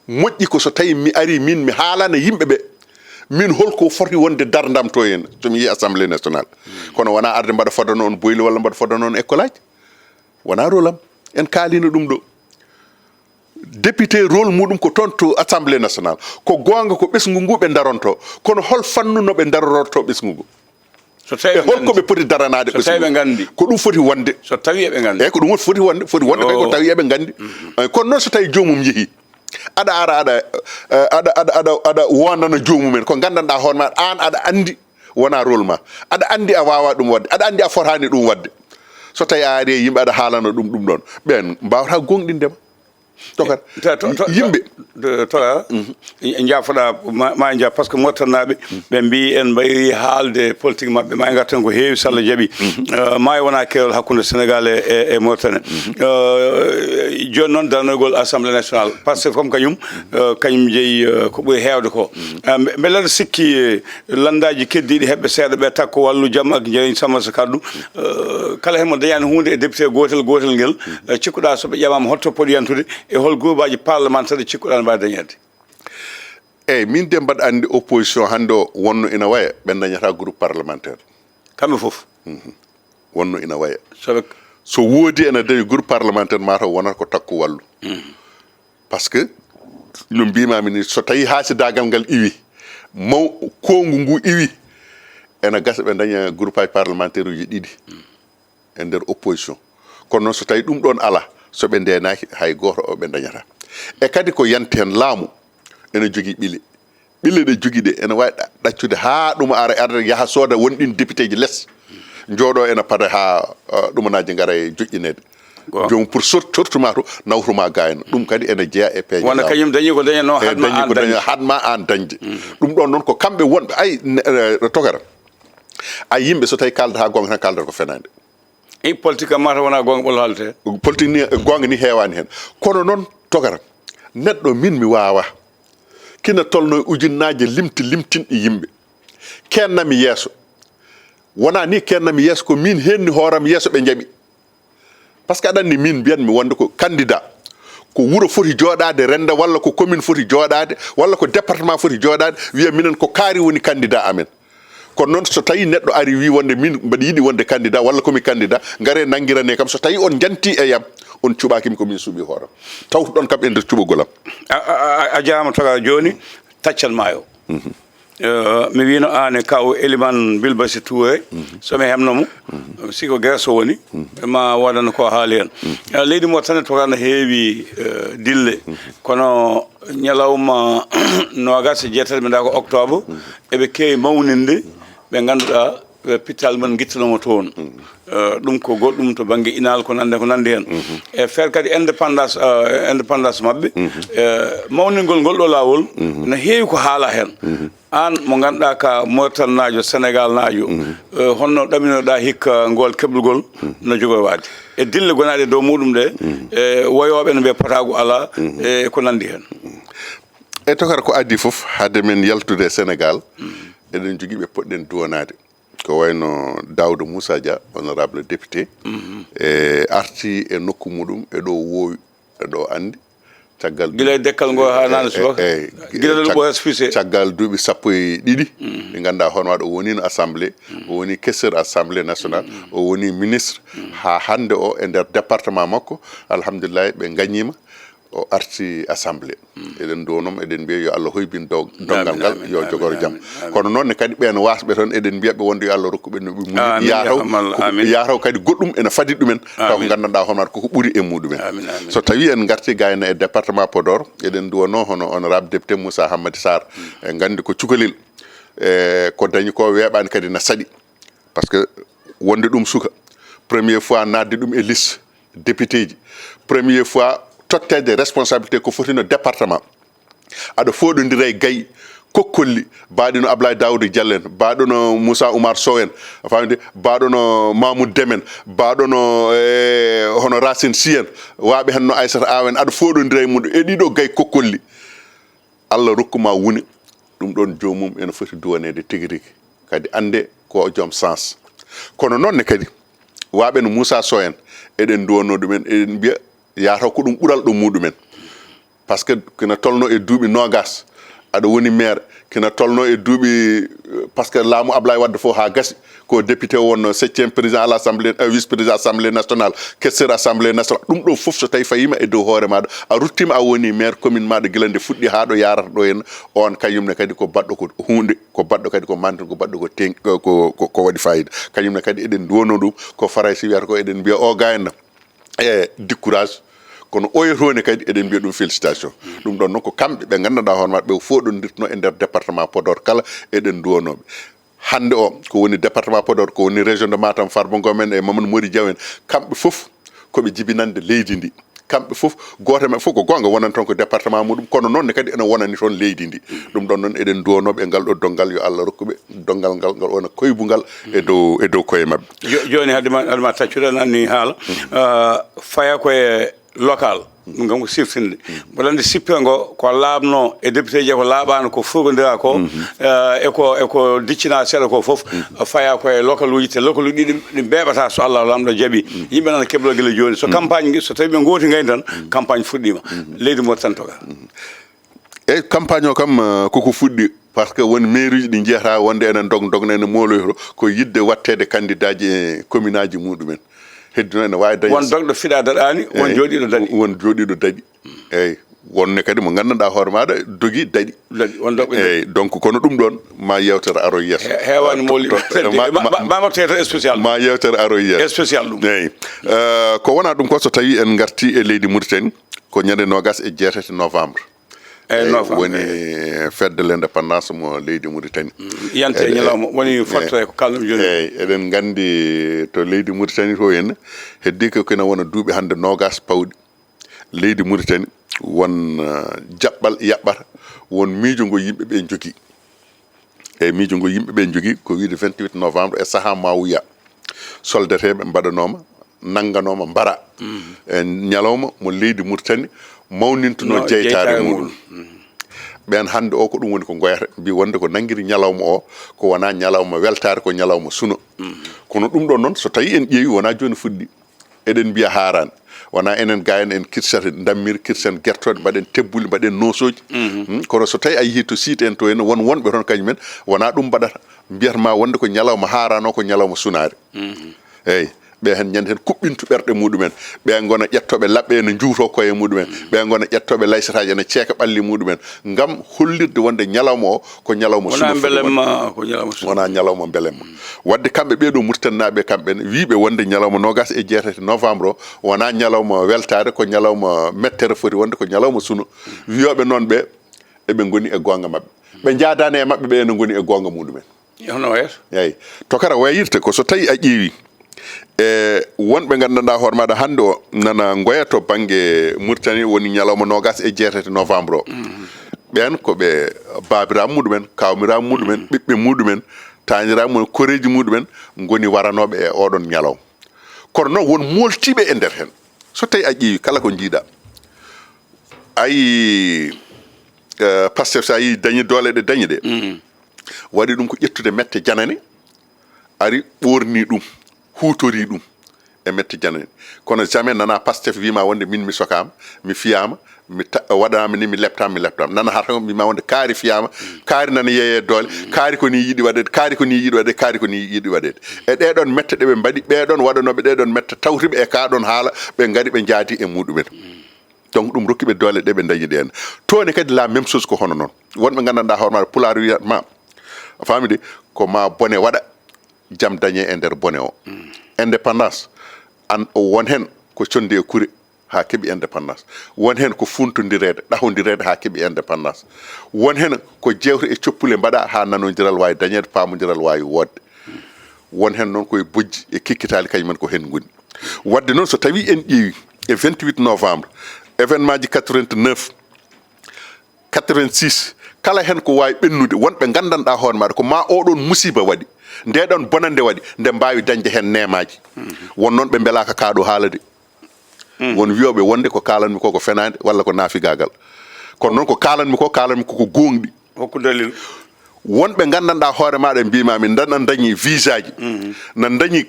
moƴƴi ko so tawi mi ari, min mi haalana yimɓe ɓe, min holko foti wonde darndam to en, so mi yehi Assemblée nationale. Kono wonaa arde mbaɗa fodda noon boyli walla mbaɗa fodda noon école aji. Wonaa rôle am. En kaalino ɗum ɗo. Député rôle muɗum ko toon to Assemblée nationale. Ko goonga ko ɓesngu ngu ɓe daronto. Kono hol fannu no ɓe darorto ɓesngu ngu? So tawi e ɓe holko nganndi. Ɓe poti daranaade ɓesngu ngu? So tawi ɓe nganndi. Ko ɗum foti wonde. So tawi eɓe nganndi. Eyi, ko ɗum foti wonde, foti wonde kay ko tawi eɓe nganndi. Eyi, kono noon so tawi joomum yehi, aɗa ara aɗa, eh, aɗa, aɗa, aɗa, aɗa wondana joomum en ko nganndanɗaa hoore ma, aan aɗa anndi wonaa rôle ma. Aɗa anndi a waawaa ɗum waɗde. Aɗa anndi a fotaani ɗum waɗde. So tawi a ari e yimɓe aɗa haalana ɗum ɗum ɗoon, ɓeen mbaawataa gooŋɗinde ma. Tokar. Yimɓe. Tokar. Njaafoɗa ma, ma njaaf, par ce que Mauritanie naaɓe ɓe mbii en mbayri haalde politique maɓɓe, ma ngarten ko heewi so Allah jaɓi. Eh, ma wona keerol hakkunde Sénégal e, e, e Mauritanie. Eh, jooni noon darnagol Assemblée nationale, Pastef kam kañum, eh, kañum jeyi, eh, ko ɓuri heewde ko. Eh, mbe-, mbeɗa sikki, eh, lanndaaji keddiiɗi heɓɓe seeɗa ɓe, Takko Wallu, Jam ak Njariñ, Samba Sa Kaddu, eh, kala heen mo dañaani huunde e député gootel gootel ngel, eh, cikkuɗaa so ɓe ƴamaama holto poti yantude e hol groupe aji parlementaire cikkuɗaa ne mbaawi dañeede? Eyi, min de mbaɗa anndi opposition hannde o wonno ina waya, ɓen dañata groupe parlementaire. Kamɓe fof? Wonno ina waya. So ɓe so woodi ena dañi groupe parlementaire, mataw wonata ko Takko Wallu. Par ce que no mbimami ni, so tawi haasidaagal ngal iwi, maw-, koongu ngu iwi, ena gasa ɓe daña groupe aji parlementaire uji ɗiɗi e nder opposition. Kono noon so tawi ɗum ɗon ala, so ɓe ndenaki, hay gooto o ɓe dañata. E kadi ko yanti hen, laamu ene jogii ɓile. Ɓile ɗe jogii ɗe ene waawi ɗa-, ɗaccude haa ɗum ara, ara yaha sooda won ɗin député ji les, jooɗo ene pada haa, uh, ɗumanaaji ngara e joƴƴineede. Joom pour sort-, sortuma to, nawtuma gayno. Ɗum kadi ene jeya e peeje wona laamu. Kañum dañi ko dañatno. E, haɗma dañi an ko daña-, dañde. Haɗma an dañde. Ɗum ɗon noon ko kamɓe wonɓe, ay, ne-, eh, tokara. Ay, yimɓe so tawi kaldata goonga tan, kaldata ko fenaande. I politique am mata wona goonga ɓolo haalte. Politique ni, goonga ni heewani hen. Kono noon tokara, neɗɗo min mi waawa. Kina tolno e ujunnaaje limti limtinɗi yimɓe. Kennami yeeso. Wona ni kennami yeeso, ko min henni hooram yeeso ɓe jaɓi. Par ce que aɗa anndi min mbiyanmi wonde ko candidat, ko wuro foti jooɗaade rennda, walla ko commune foti jooɗaade, walla ko département foti jooɗaade, wiya minen ko kaari woni candidat amen. Kono noon so tawi neɗɗo ari wi wonde min mbaɗa yiɗi wonde candidat, walla komi candidat, ngare nanngirane kam. So tawi on njanti e yam, on cuɓaaki mi, ko min suɓi hooram. Tawtu ɗon kam e nder cuɓagol am. A, a, a, a jaaraama Tokara, jooni taccan maayo. Eh, mi wino aan e kaw Eliman Bilbasi Touré, so mi hemno mo, si ko Grèce o woni, ma waɗan ko haali hen. Eh, leydi Mauritanie to kana heewi, eh, dille, kono ñalawma noogas e jeetati, mi ndaa ko octobre, eɓe keewi mawninde ɓe ngannduɗaa ɓe pital mum gittanoo mo toon. Eh, ɗum ko goɗɗum to bannge inal ko nande, ko nandi hen. E feet kadi indépendance, eh, indépendance maɓɓe, eh, mawningol ngol ɗo laawol, no heewi ko haala hen. Aan mo ngannduɗaa ka Mauritanie naajo, Sénégal naajo, eh, honno ɗaminoɗaa hikka ngol keblugol no jogori waade? E dille gonaaɗe dow muɗum ɗe, eh, woyooɓe no mbiya potaagu alaa, e ko nandi hen. E tokara ko adii fof, hade men yaltude e Sénégal, eɗen jogii ɓe poɗɗen duwanaade. Ko wayno Daouda Moussa Dia, honorable député, e arti e nokku muɗum, e ɗo woowi, e ɗo anndi. Caggal Gila e dekkal ngo haa naane subaka? Gila ɗo ɓooya suffisé. Caggal duuɓi sappo e ɗiɗi, ɗi ngannduɗaa hono waɗo o wonino assemblée, o woni questeur assemblée nationale, o woni ministre, haa hannde o e nder département makko, alhamdulillahi, ɓe ngañiima, o arti assemblée. Eɗen nduwanoo mo, eɗen mbiya yo Allah hoybin dow donngal ngal, yo jogoro jam. Kono noon ne kadi ɓeen waasɓe toon, eɗen mbiya ɓe wonde yo Allah rokku ɓe no ɓe muñi, yaataw yaataw kadi goɗɗum ene fadi ɗumen, taw ko nganndanɗaa hono koko ɓuri e muɗumen. So tawi en ngarti gayna e département Podor, eɗen nduwanoo hono honorable député Moussa Hammadi Sarr, en nganndi ko cukalel, e ko dañi ko weeɓaani kadi na saɗi. Par ce que wonde ɗum suka, première fois naatde ɗum e liste député ji, première fois totteede responsabilité ko foti no département. Aɗa fooɗondira e gay kokkolli, baaɗo no Ablaye Daouda Diallo en, baaɗo no Moussa Oumar Sow en, a faamde, baaɗo no Mamoud Dem en, baaɗo no, eh, hono Racine Sy en, waaɓe heen no Aissata Aw en, aɗa fooɗondira e mum e ɗiɗo gay kokkolli. Allah rokku ma wune, ɗum ɗoon joomum ene foti duwaneede tigi rigi. Kadi annde ko o joom sens. Kono noon ne kadi, waaɓe no Moussa Sow en, eɗen nduwannoo ɗumen, eɗen mbiya yaataw ko ɗum ɓuralɗo muɗumen. Par ce que kina tolno e duuɓi noogas, aɗa woni maire, kina tolno e duuɓi, eh, par ce que laamu Ablaye Wade fof haa gasi, ko député wonno, septième président à l'Assemblée, euh, vice-président Assemblée nationale, questeur Assemblée nationale. Ɗum ɗo fof so tawi fayima e dow hoore maɗa, a ruttima a woni maire commune maɗa gila nde fuɗɗi haa ɗo yarata ɗo henna, on kañum ne kadi ko baɗɗo ko huunde, ko baɗɗo kadi ko mantin, ko baɗɗo ko ten-, ko, ko, ko, ko waɗi fayida. Kañum ne kadi eɗen nduwano ɗum, ko Farayse wiyata ko eɗen mbiya o gaynna. E décourage, kono oyo toon ne kadi eɗen mbiya ɗum félicitation. Ɗum ɗon noon ko kamɓe ɓe nganndanɗaa hoore maɓɓe ɓe foɗondirtno e nder département Podor kala eɗen nduwanooɓe. Hannde o, ko woni département Podor, ko woni région de Matam, Farba Ngom en e Mamadou Mody Diaw en, kamɓe fof ko ɓe jibinande leydi ndi. Kamɓe fof, gooto e maɓɓe fof ko goonga wonani toon ko département muɗum, kono noon ne kadi ene wonani toon leydi ndi. Ɗum ɗon noon eɗen nduwanooɓe e ngal ɗo donngal, yo Allah rokku ɓe donngal ngal, ngal wona koybungal e dow, e dow koye maɓɓe. Jo-, jooni hade ma, hade ma taccude, aɗa anndi haala, ah, faya ko e local. Ɗum kam ko siftinde. Mboɗo anndi sippee ngo ko laaɓno e député ji ko laaɓaano ko furgondiraa ko, eh, e ko, e ko diccina seeɗa ko fof, faya ko e local uji, te local uji ɗi, ɗi mbeeɓata so Allah Laamɗo jaɓi. Yimɓe nana kebloo gila jooni. So campagne ngi, so tawi ɓe ngooti ngayn tan, campagne fuɗɗiima. Leydi Mauritanie to ga. E campagne o kam, eh, koko fuɗɗi, par ce que won mairie uji ɗi njiyata wonde ene ndog-, ndogna, ene mooloyto, ko yiɗde watteede candidat ji e commune aji muɗumen. Heddi noon ene waawi dañde. Won dogɗo fiɗa daɗaani, won jooɗiiɗo daɗi. Won jooɗiiɗo daɗi. Eyyi, wonne kadi mo nganndanɗaa hoore maaɗa dogi daɗi. Daɗi, won dogɓe daɗi. Eyyi, donc kono ɗum ɗoon ma yewtere aroy yeeso. He-, heewaani mooli. To, to, ma, ma, ma, ma, ma watte to spécial. Ma yewtere aroy yeeso. Spécial ɗum. Eyyi. Eh, ko wonaa ɗum ko so tawi en ngarti e leydi Mauritanie, ko ñande noogas e jeetati novembre. Eyyi, eyyi, novembre, woni fête de l'indépendance mo leydi Mauritanie. Mm, yante, eyyi, ñalawma, eyyi, woni fotto e ko kalɗum jooni. Eyyi, eɗen nganndi to leydi Mauritanie to en, heddii ko kina wona duuɓi hannde noogas pawɗi. Leydi Mauritanie won, eh, jaɓɓal yaɓɓata, won miijo ngo yimɓe ɓe njogii. Eyyi, miijo ngo yimɓe ɓe njogii ko wiyde vingt-huit novembre e sahaa Mawuya. Soldateeɓe mbaɗanooma, nannganooma, mbara. E ñalawma mo leydi Mauritanie mawnintunoo jeytaare muɗum. Ɓeen hannde o ko ɗum woni ko ngoyata, mbi wonde ko nanngiri ñalawma o, ko wonaa ñalawma weltaare, ko ñalawma suno. Kono ɗum ɗon noon, so tawi en ƴeewi, wonaa jooni fuɗɗi. Eɗen mbiya haaraani. Wonaa enen gaa en, en kirsata ndammiri, kirsen gertooɗe, mbaɗen tebbuli, mbaɗen noosooji. Hmm, kono so tawi a yehii to siit en to en, won wonɓe toon kañum en, wonaa ɗum mbaɗata. Mbiyata ma wonde ko ñalawma haaraano, ko ñalawma sunaare. Eyyi. Ɓe hen ñande hen kuɓɓintu ɓerɗe muɗumen. Ɓe ngona ƴettooɓe laɓɓe ene njuuto koye muɗumen. Ɓe ngona ƴettooɓe laysataaji ene ceeka ɓalli muɗumen. Ngam hollirde wonde ñalawma o ko ñalawma wona suno foti wonde. Belemma, ko ñalawma suno. Wona ñalawma belemma. Wadde kamɓe ɓeeɗo Muritaninaaɓe kamɓe ne wiiɓe wonde ñalawma noogas e jeetati novembre o wona ñalawma weltaare, ko ñalawma mettere foti wonde, ko ñalawma suno. Wiyooɓe noon ɓe, eɓe ngoni e goonga maɓɓe. Ɓe njaadaani e maɓɓe, ɓe ene ngoni e goonga muɗumen. Hono wayata? Eyi. To kara wayirta ko so tawi a ƴeewi, e wonɓe nganndanɗaa hoore maaɗa hannde o nana ngoya to bannge Mauritanie woni ñalawma noogas e jeetati novembre o. Ɓeen ko ɓe baabiraaɓe muɗumen, kawmiraaɓe muɗumen, ɓiɓɓe muɗumen, taaniraaɓe mumen, koreeji muɗumen ngoni waranooɓe e oɗon ñalawma. Kono noon won mooltiiɓe e nder heen. So tawi a ƴeewi kala ko njiiɗa, ayi, eh, Pastef so a yii dañi doole ɗe dañi ɗe, waɗi ɗum ko ƴettude mette janane, ari ɓoorni ɗum, huutori ɗum e mette janane. Kono jamais nana Pastef wiima wonde min mi sokaama, mi fiyaama, mi ta-, waɗaama ni mi leptaama, mi leptaama. Nana hata ko wiima wonde kaari fiyaama, kaari nana yeeye doole, kaari ko ni yiɗi waɗeede, kaari ko ni yiɗi waɗeede, kaari ko ni yiɗi waɗeede. E ɗee ɗoon mette ɗe ɓe mbaɗi, ɓee ɗoon waɗanooɓe ɗee ɗoon mette tawti ɓe e kaa ɗoon haala, ɓe ngari ɓe njaadi e muɗumen. Donc ɗum rokki ɓe doole ɗe ɓe dañi ɗeen. Toon ne kadi la même chose ko hono noon. Wonɓe nganndanɗaa hoore maɓɓe pulaar wiyat ma, a faami de, ko ma bone waɗa, jam dañe e nder bone o. Indépendance, an o won heen ko conndi e kure haa keɓi indépendance. Won heen ko funtondireede, ɗahondireede haa keɓi indépendance. Won heen ko jeewte e coppule mbaɗa haa nanondiral waawi dañeede, paamondiral waawi woodde. Won heen noon koye bojji e kikkitaali kañum en ko heen ngoni. Wadde noon so tawi en ƴeewi e vingt-huit novembre, événement ji quatre-vingt-neuf, quatre-vingt-six, kala heen ko waawi ɓennude, wonɓe nganndanɗaa hoore maaɗa ko ma oɗon musiba waɗi, nde ɗon bonande waɗi, nde mbaawi dañde heen neemaaji. Won noon ɓe mbelaaka kaa ɗo haala de. Won wiyooɓe wonde ko kaalanmi ko ko fenaande walla ko naafigaagal. Kono noon ko kaalanmi ko, kaalanmi ko ko goongɗi. Hokku dalil. Wonɓe nganndanɗaa hoore maaɗa mbiima min ndan-, nan dañi visa ji, nan dañi,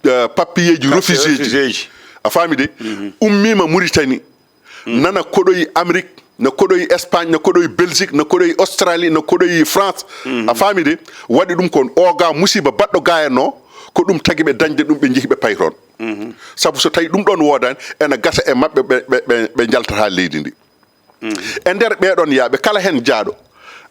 eh, papier ji, refugee ji. Refugee ji. A faami de? Ummiima Mauritanie, nana koɗoyi Amérique, na koɗoyi Espagne, na koɗoyi Belgique, na koɗoyi Australie, na koɗoyi France. A faami de? Waɗi ɗum ko oga musiba baɗɗo gayanno, ko ɗum tagi ɓe dañde ɗum, ɓe njehi ɓe pay toon. Sabu so tawi ɗum ɗon woodani, ena gasa e maɓɓe ɓe, ɓe, ɓe, ɓe njaltata leydi ndi. E nder ɓee ɗon yaaɓe, kala heen jaaɗo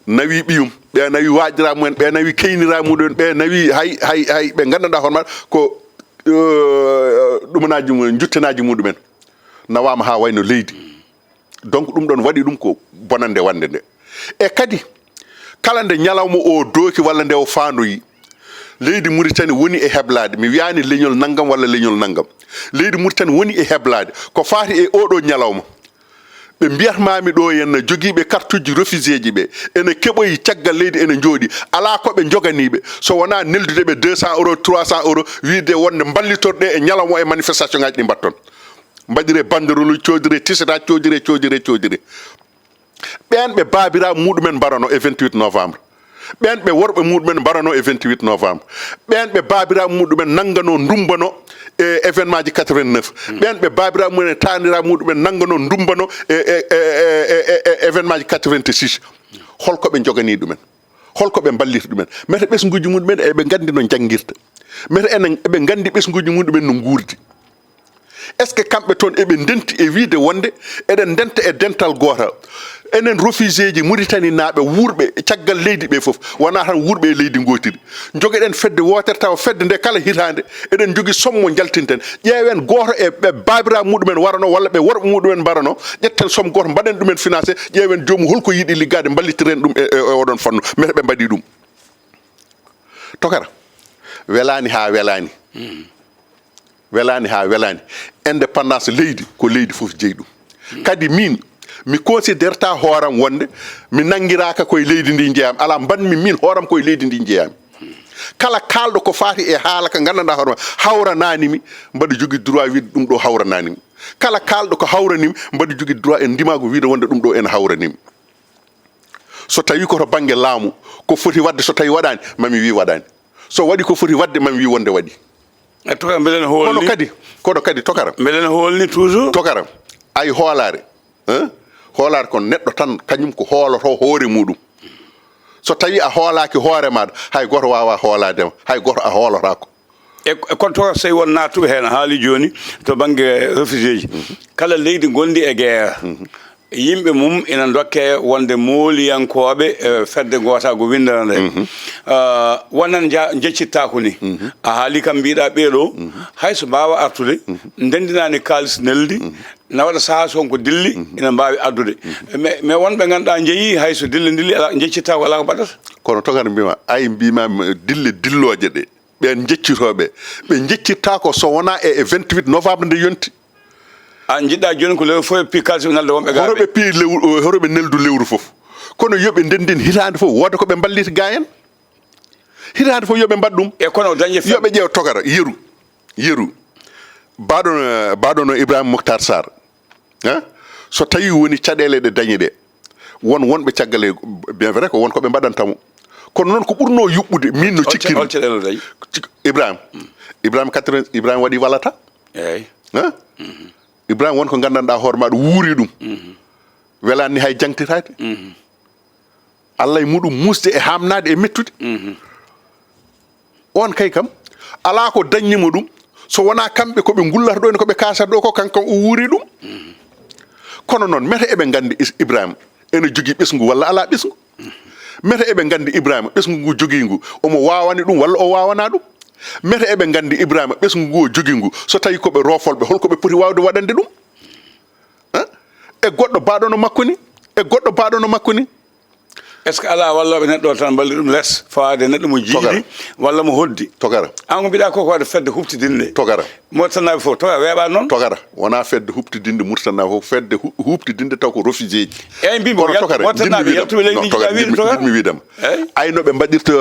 nawi ɓiyum, ɓe nawi waajiraaɓe mumen, ɓe nawi keyniraaɓe mumen, ɓe nawi hay, hay, hay ɓe nganndanɗaa hoore maɓɓe ko, eh, ɗumanaaji mumen, njuttanaaji muɗumen nawaama haa wayno leydi. Donc ɗum ɗon waɗi ɗum ko bonannde wannde nde. E kadi, kala nde ñalawma o dooki walla nde o faandoyi, leydi Mauritanie woni e heblaade. Mi wiyaani leñol nanngam walla leñol nanngam. Leydi Mauritanie woni e heblaade. Ko faati e oɗo ñalawma, ɓe mbiyat maami ɗo henna jogiiɓe kartuji refugee ji ɓe, ene keɓoyi caggal leydi, ene njooɗi. Alaa ko ɓe njoganiiɓe, so wonaa neldude ɓe deux cents euros, trois cents euros, wiide wonde mballitorɗe e ñalawma o e manifestation ngaji ɗi mbatton. Mbaɗire banderole, coodire t-shirt, coodire, coodire, coodire. Ɓeen ɓe baabiraaɓe muɗumen mbarano e vingt-huit novembre. Ɓeen ɓe worɓe muɗumen mbarano e vingt-huit novembre. Ɓeen ɓe baabiraaɓe muɗumen nanngano, ndumbano e événement ji quatre-vingt-neuf. Ɓeen ɓe baabiraaɓe mumen e taaniraaɓe muɗumen nanngano, ndumbano e, e, e événement ji quatre-vingt-six. Holko ɓe njoganii ɗumen? Holko ɓe mballita ɗumen? Mete ɓesnguuji muɗumen eɓe nganndi no njanngirta. Mete enen eɓe nganndi ɓesnguuji muɗumen no nguurdi. Est-ce que kamɓe toon eɓe ndenti e wiide wonde eɗen ndenta e dental gootal? Enen refugee ji Mauritanie naaɓe wuurɓe caggal leydi ɓe fof, wonaa tan wuurɓe e leydi ngootiri. Njogeɗen fedde wootere tawa fedde nde kala hitaande eɗen njogii somme mo njaltinten. Ƴeewen gooto e ɓe baabiraaɓe muɗumen warano walla ɓe worɓe muɗumen mbarano, ƴetten somme gooto mbaɗen ɗumen financé, ƴeewen joomum holko yiɗi liggaade mballitiren ɗum e, e, e oɗon fannu. Mete ɓe mbaɗii ɗum. Tokara, welaani haa welaani. Welaani haa welaani. Indépendance leydi, ko leydi fof jeyi ɗum. Kadi miin, mi considérta hooram wonde mi nanngiraaka koye leydi ndi njeyaami. Alaa, mbaɗmi miin hooram koye leydi ndi njeyaami. Kala kaalɗo ko faati e haala ka nganndanɗaa hoore ma, hawranaani mi, mbaɗa jogii droit wiide ɗum ɗo hawranaani mi. Kala kaalɗo ko hawranii mi, mbaɗa jogii droit e ndimaagu wiide wonde ɗum ɗo ene hawranii mi. So tawi ko to bannge laamu, ko foti waɗde, so tawi waɗaani, mami wi waɗaani. So waɗi ko foti waɗde, mami wi wonde waɗi. E tokara, mbeɗen hoolni. Kono kadi, kono kadi tokara. Mbeɗen hoolni toujours. Tokara, ay hoolaare, hein? Hoolaare ko neɗɗo tan, kañum ko hooloto hoore muɗum. So tawi a hoolaaki hoore maɗa, hay gooto waawa hoolaade ma, hay gooto a hoolotaako. E, e kono to, so tawi won naattuɓe heen, a haali jooni to bannge refugee ji, kala leydi ngonndi e guerre, yimɓe mum ina ndokke wonde mooliyankooɓe, e fedde ngootaago winndere nde. Ah, wonan nja-, njeccittaako ni. A haali kam mbiɗa ɓeeɗo, hay so mbaawa artude, ndenndinaani kaalis neldi, na waɗa sahaa so won ko dilli, ina mbaawi ardude. Mais, mais wonɓe ngannduɗaa njeyi, hay so dille ndilli, alaa, njeccittaako, alaa ko mbaɗata. Kono to kadi mbima, ay mbima, dille dillooje ɗe, ɓen njeccitooɓe, ɓe njeccirtaako so wonaa e, e vingt-huit novembre nde yonti. A njiɗɗa jooni ko lewru fof ɓe pi kaalis ɓe nelda wonɓe gaa ɓe? Hoto ɓe pi lewru, hoto ɓe neldu lewru fof. Kono yo ɓe ndenndin hitaande fof, wooda ko ɓe mballiti gaa en. Hitaande fof yo ɓe mbaɗ ɗum. E kono dañde fen- Yo ɓe ƴeew togara, yeru, yeru. Baɗono, baɗono Ibrahima Moctar Sarr. Hein? So tawi woni caɗeele ɗe dañi ɗe, won wonɓe caggal e, bien vrai ko won ko ɓe mbaɗanta mo. Kono noon ko ɓurno yuɓɓude, min no Hol ca-, cikkiri. Hol caɗeele o dañi? Cik-, Ibrahima. Ibrahima quatre-vingts, Ibrahima waɗi walata. Eeyi. Hein? Ibrahima won ko nganndanɗaa hoore ma ɗo wuuri ɗum. Welaani ni hay jangtiraade. Allah e muɗum muusde e haamnaade e mettude. On kay kam, alaa ko dañni mo ɗum, so wonaa kamɓe ko ɓe ngullata ɗo, ene ko ɓe kaasata ɗo ko, kanko o wuuri ɗum. Kono noon, mete eɓe nganndi Is-, Ibrahima ene jogii ɓesngu walla alaa ɓesngu? Mete eɓe nganndi Ibrahima ɓesngu ngu jogii ngu, omo waawani ɗum walla o waawanaa ɗum? Mete eɓe nganndi Ibrahima ɓesngu ngu o jogii ngu, so tawi ko ɓe roofolɓe, hol ko ɓe poti waawde waɗande ɗum? Hein? E goɗɗo baaɗo no makko ni, e goɗɗo baaɗo no makko ni. Est ce que alaa wallooɓe neɗɗo o tan mballi ɗum les, fawaade neɗɗo mo jiidi walla mo hoddi? Togara. An ko mbiɗa ko, ko waɗa fedde huɓtidinde. Togara. Mauritanie fof, togara weeɓa noon? Togara. Wonaa fedde huɓtidinde Mauritanie fof, fedde hu-, huɓtidinde taw ko refugee ji. Eyyi, mbimi, Kono yal-, togara, Mauritanie njiɗmi wiidam. Yaltuɓe leydi No, ndi togara, jiɗa wiide njiɗmi, togara? Njiɗmi wiidam. Eyyi. Ay no ɓe mbaɗirta,